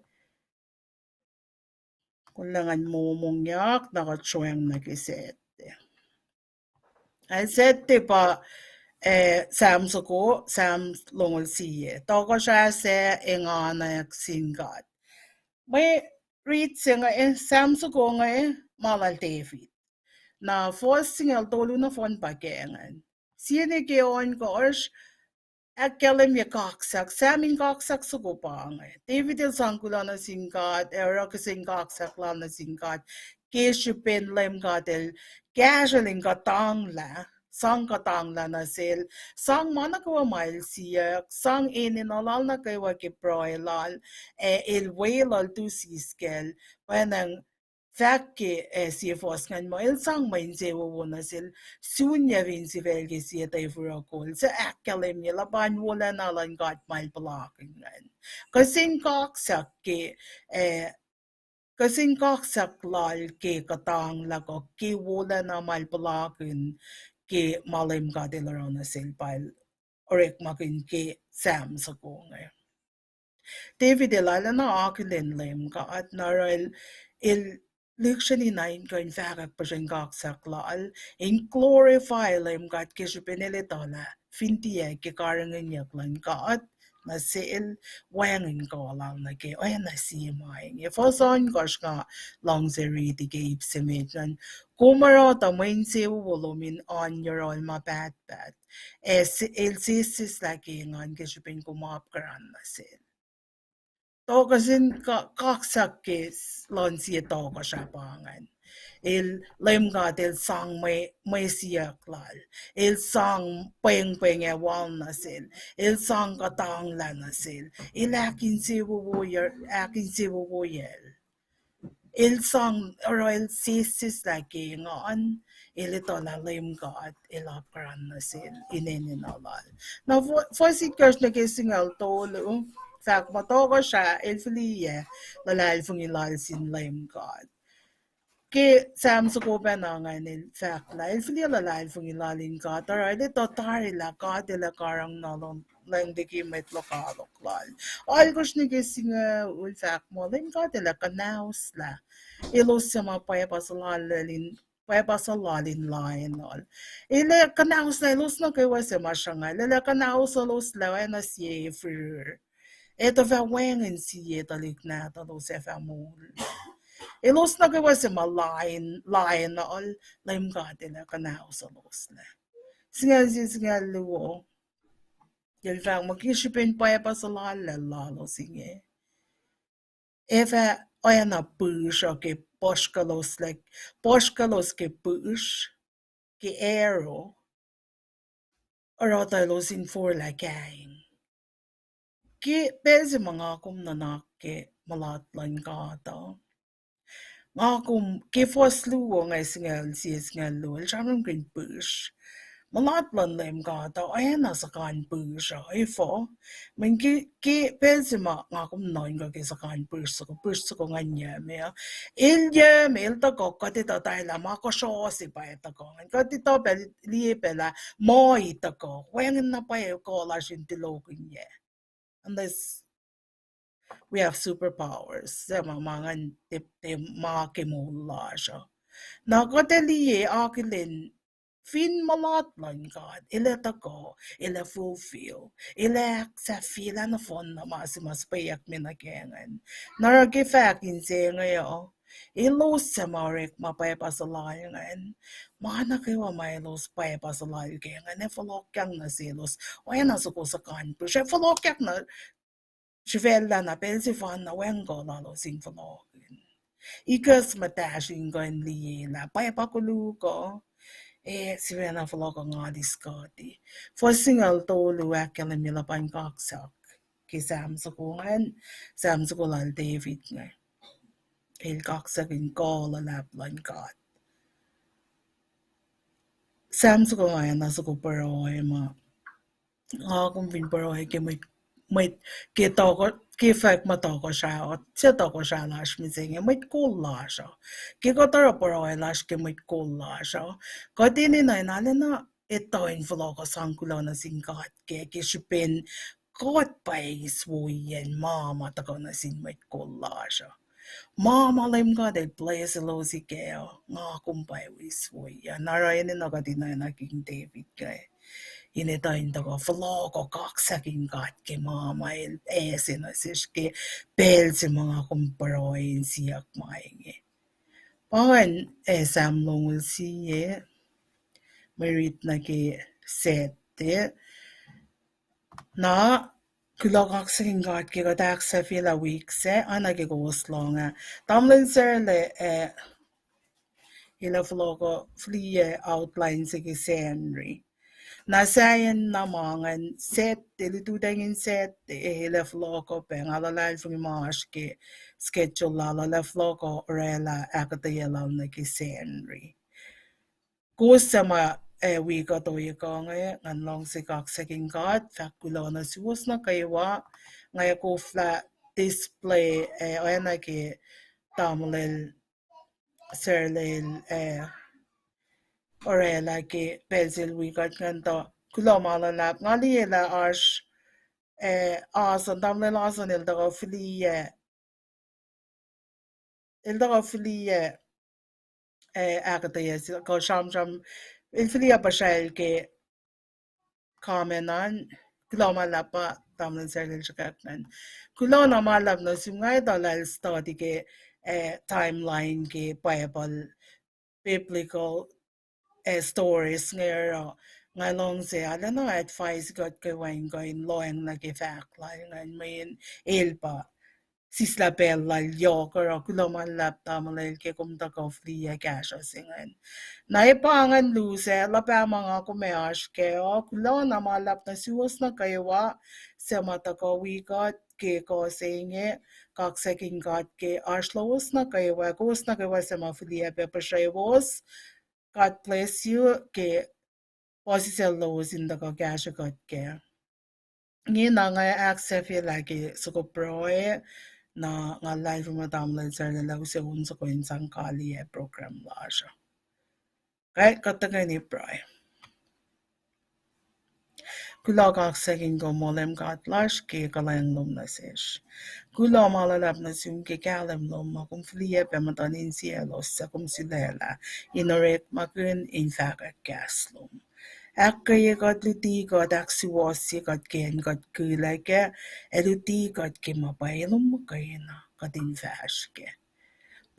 Kuloh ngan momongyak, na kuht sroacng nuh ke Saturday. Ac Saturday pa, eh, Sam soko, Sam longoul sie. Tohkohsrah sac enganwack sin God. Mwe riti se inge, eh, Sam soko inge, ma lal David. Na fuhs singucul tolu nohfohn pa ke ingacn. Sie nuh ke ohnkohsr, ahkkahlwemye kaksak, Sam in kaksak soko pa inge. David el sang kuloh nuh sin God, ac oruh kihsen kaksak lal nuh sin God, ke srihpen Leum God el kahsrwel in kuhtanglah, sang kuhtanglah nuh sel, sang ma nuh kwewa ma el siyuck, sang enenuh lal nuh kwewa ke pruhe lal, ac el weluhl tu siskacl, pwacnwacng fahk ke, eh, sie fuhs ingacn muh el sang mwe insewowo nuh sel, sunyuc fin sifacl ke sie tafur kol, suc ahkkahlwemye luhpan wolacna luhn God ma el puhlakihn ingacn. Kihsen kaksak ke, eh, kihsen kaksak lal ke kuhtanglah kuh ke wolacna ma el puhlakihn ke ma Leum God el oruh nuh sel pa el orekmakihn ke Sam soko inge. David el arulacna akihlen Leum God, na oruh el, el lihksreni na in kuh in fahkwack puhsren kaksak lal, in glorify Leum God ke srihpen el etuh lah fin tiac ke karihngihnyuck luhn God nuh sel, wacngihn kuh lal nuh ke oacna sie ma inge. Fuhs ohnkohsr nga luhngse riti ke ip se met an, kom oruh tuh mwe insewowo lom in oan yohrohl ma pahtpaht, ac el sesseslah ke engan ke srihpen kom apkuhran nuh sel. Tohkohsrah, kaksak ke luhn sie tohkohsrah pa ingacn. El, Leum God el sang mwe, mwe siyuck lal. El sang pwengpweng ac wal nuh sel. El sang kuhtanglah nuh sel. El ahkinsewowoye-, ahkinsewowoyacl. El sang oruh el sesseslah ke engan, el etuh lah Leum God el apkuhran nuh sel in enenuh lal. Na fuhs itkohsr nuh ke singucul tolu, fahk muh tohkohsrah el fihliyac luhlahlfongi lal sin Leum God. Ke Sam soko pacna ingacn el fahk lah el fihliyac luhlahlfongi lal in God, oruh el etuh tari lah God el ac karihngihn nuh lal liki mwet lokoalok lal. Alkosr nuh ke singucul fahk muh Leum God el ac kuhnahoslah elos suc ma pwacpa suhlallacl in, pwacpa suhlallacl in laenuhl. El ac kuhnahoslah elos nuh kwewa suc ma sruhnga, el ac kuhnahoslah elos lah oacna sie firir. Ac tuh fah wacngihn sie tuhlihk nahtuhlos ac fah moul. Elos nuh kwewa suc ma laen-, laenuhl, Leum God el ac kuhnahoslah elos lah. Singucul sie, singucul luo. El fahk muh ke srihpen pwacpa suhlallacl lalos inge, ac fah oacna pihsr uh ke puhsrkaclos lah, puhsrkaclos ke pihsr, ke arrow, oruh tuh elos in forlah kain. Ke pacl se ma nga kom nuhnak ke mulat luhn God uh, nga kom ke fuhs luo inge, singucul sie, singucul luo, el sramsramkihn pihsr. Mulat luhn Leum God uh oacna sukan pihsr uh, efuh? Mweyen ke, ke pacl se ma nga kom nuhnkuh ke sukan pihsr soko, pihsr soko ingacn yac meoa. El yac meoa, el tuhkuh, kuht etuh tari lah ma kosro se pa ac tuhkuh ingacn. Kuht etuh pac, liye pac lah muhi tuhkuh. Wacngihn na pwacye kuh lasr in tulokihnyac. Unless we have superpowers, suc ma, ma ingacn tiac, tiac ma ke moul lasr uh. Na kuht ac liye akihlen fin mulat luhn God, el ac tuhkuh, el ac fulfill, el ac ahksahfyelah nohfohnna ma se ma suhpweyuckme nuh ke ingacn. Na oruh ke fahk inse inge uh, elos suc ma orekma pwacpa suhlal ingacn, ma nuh kwewa ma elos pwacpa suhlal ke ingacn ac fohlohkyang nuh selos, oacna soko suhkan prush ac fohlohkyak nuh srihfacllah na pacl sefanna wacngihn kuh lalos in fohlohkihn. Ikacs muhtahsr in kuh in liye lah pwacpa koluk uh, ac sifacna fohlohk uh ngal iskati. Fuhs singucul tolu ahkkahlwemye luhpan kaksak ke Sam soko ingacn, Sam soko lal David inge. El kaksakin kuh luhlahp luhn God. Sam soko ingacn na soko pruhe ma nga kom fin pruhe ke mwet, mwet ke tohkoh, ke fahk ma tohkohsrah, se tohkohsrah lasr mihsenge, mwet kol lasr uh. Ke kuht oruh pruhe lasr ke mwet kol lasr uh, kuht enenuh in arulacna etuh in fohlohk uh sang kuloh nuh sin God ke, ke srihpen God pa eis woiyacn ma ma tuhkuh nuh sin mwet kol lasr uh. Ma ma Leum God El bless elos kac uh, nga kom pa eis woiyacn. Na oruh enenuh kuht in oacna King David ke in etuh in tuhkuh fohlohk uh kaksakihn God ke ma ma El ase nuh sesr ke pacl se ma nga kom pruhe in siyuck ma inge. Pa ingacn, eh, Sam longoul sie, mwe rit nuh ke Sactte. Na, kuloh kaksakihn God ke kuht ahksahfyelah wik sac, oacna ke kowos lohng ah. Tamuhlwel Sarla, eh, el ac fohlohk uh fihliyac outline se ke Sacnri. Na sahyacn na ma ingacn Sactte, lututacng in Sactte, eh, el ac fohlohk uh pac, nga luhlahlfongi ma oasr ke schedule lal uh, el ac fohlohk uh orwaclah ahkuhtweyac lal nuh ke Sacnri. Kowos suc ma, eh, wi kuht ohiyac kuh inge, ngan luhngse kaksakihn God, fahk kuloh nuh suwos nuh kwewa, nga ac koflah display, eh, oacna ke tamuhlwel Sarla el, eh, orwaclah ke pacl se el wi kuht ingacn tuh kuloh ma luhlahp. Nga liye lah oasr, eh, Ason, tamuhlwel Ason el tuhkuh fihliyac, el tuhkuh fihliyac, eh, ahkuhtweyac se kuh sramsram, el fihliyac puhsracl ke comment an, kuloh ma luhlahp pa tamuhlwel Sarla el sruhkwack ingacn. Kuloh na ma luhlahp nuh sum, nga etuh lah el study ke, eh, timeline ke Bible, biblical, eh, stories inge oruh nga luhngse arulacna advice kuht kwewa in kuh in lohacng nuh ke fahk lal ingacn mweyen el pa sislah pacl lal yohk oruh. Kuloh ma luhlahp tamuhlwel ke kom tuhkuh fihliyac kahsruh se ingacn. Na e pa ingacn lusac, luhpah ma nga kom ac oasr kac uh. Kuloh na ma luhlahp nuh suwos nuh kwewa suc ma tuhkuh wi kuht ke kuh se inge, kaksakihn God ke oasr lowos nuh kwewa, kowos nuh kwewa suc ma fihliyac pac puhsrewos. God bless you ke puhsisacl lowos in tuhkuh kahsrwe kuht kac. Ingena nga ahksahfyelah ke soko pruhe, na nga luhlahlfongi muh tamuhlwel Sarla el use on soko in sang kaliyac program lasr uh. Kuht tuhkweni pruhe. Kuloh kaksakihn kom, O Leum God lasr, ke kuhlwacng lom nuh sesr. Kuloh ma luhlahp nuh sum ke kahlwem lom ma kom fihliyac pac muhtuhn insiyaclos suc kom sulaclah in orekmakihn in fahkwack kahs lom. Ahkkweye kuht, luti kuht, ahksuwohsye kuht ke acn kuht kihlac kac, ac luti kuht ke ma pwacye lom muhkwena kuht in fahsr kac.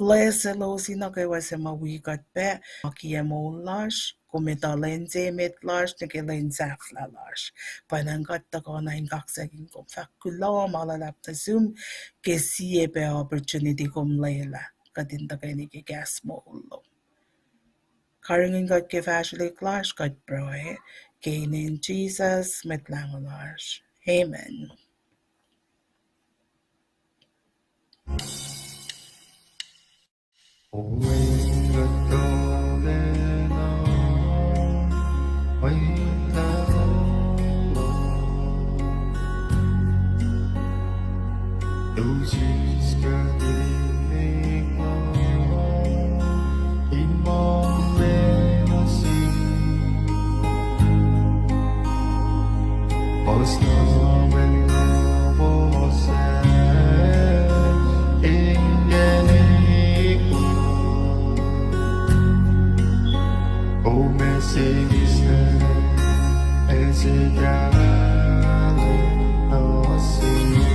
Bless elos nuh kwewa suc ma wi kuht pac, akiyac moul lasr, kom etuh lwen se met lasr nuh ke lwen sahflah lasr. Pwacnwacng kuht tuhkuh na in kaksakihn kom, fahk kuloh ma luhlahp nuh sum ke sie pac opportunity kom lwelah kuht in tuhkweni ke kahs moul lom. Karihngihn kuht ke fahsrwelihk lasr, kuht pruhe ke inen Jisus Mwet Lahngo lasr. Amen. Sing is the, as it got, no, sing.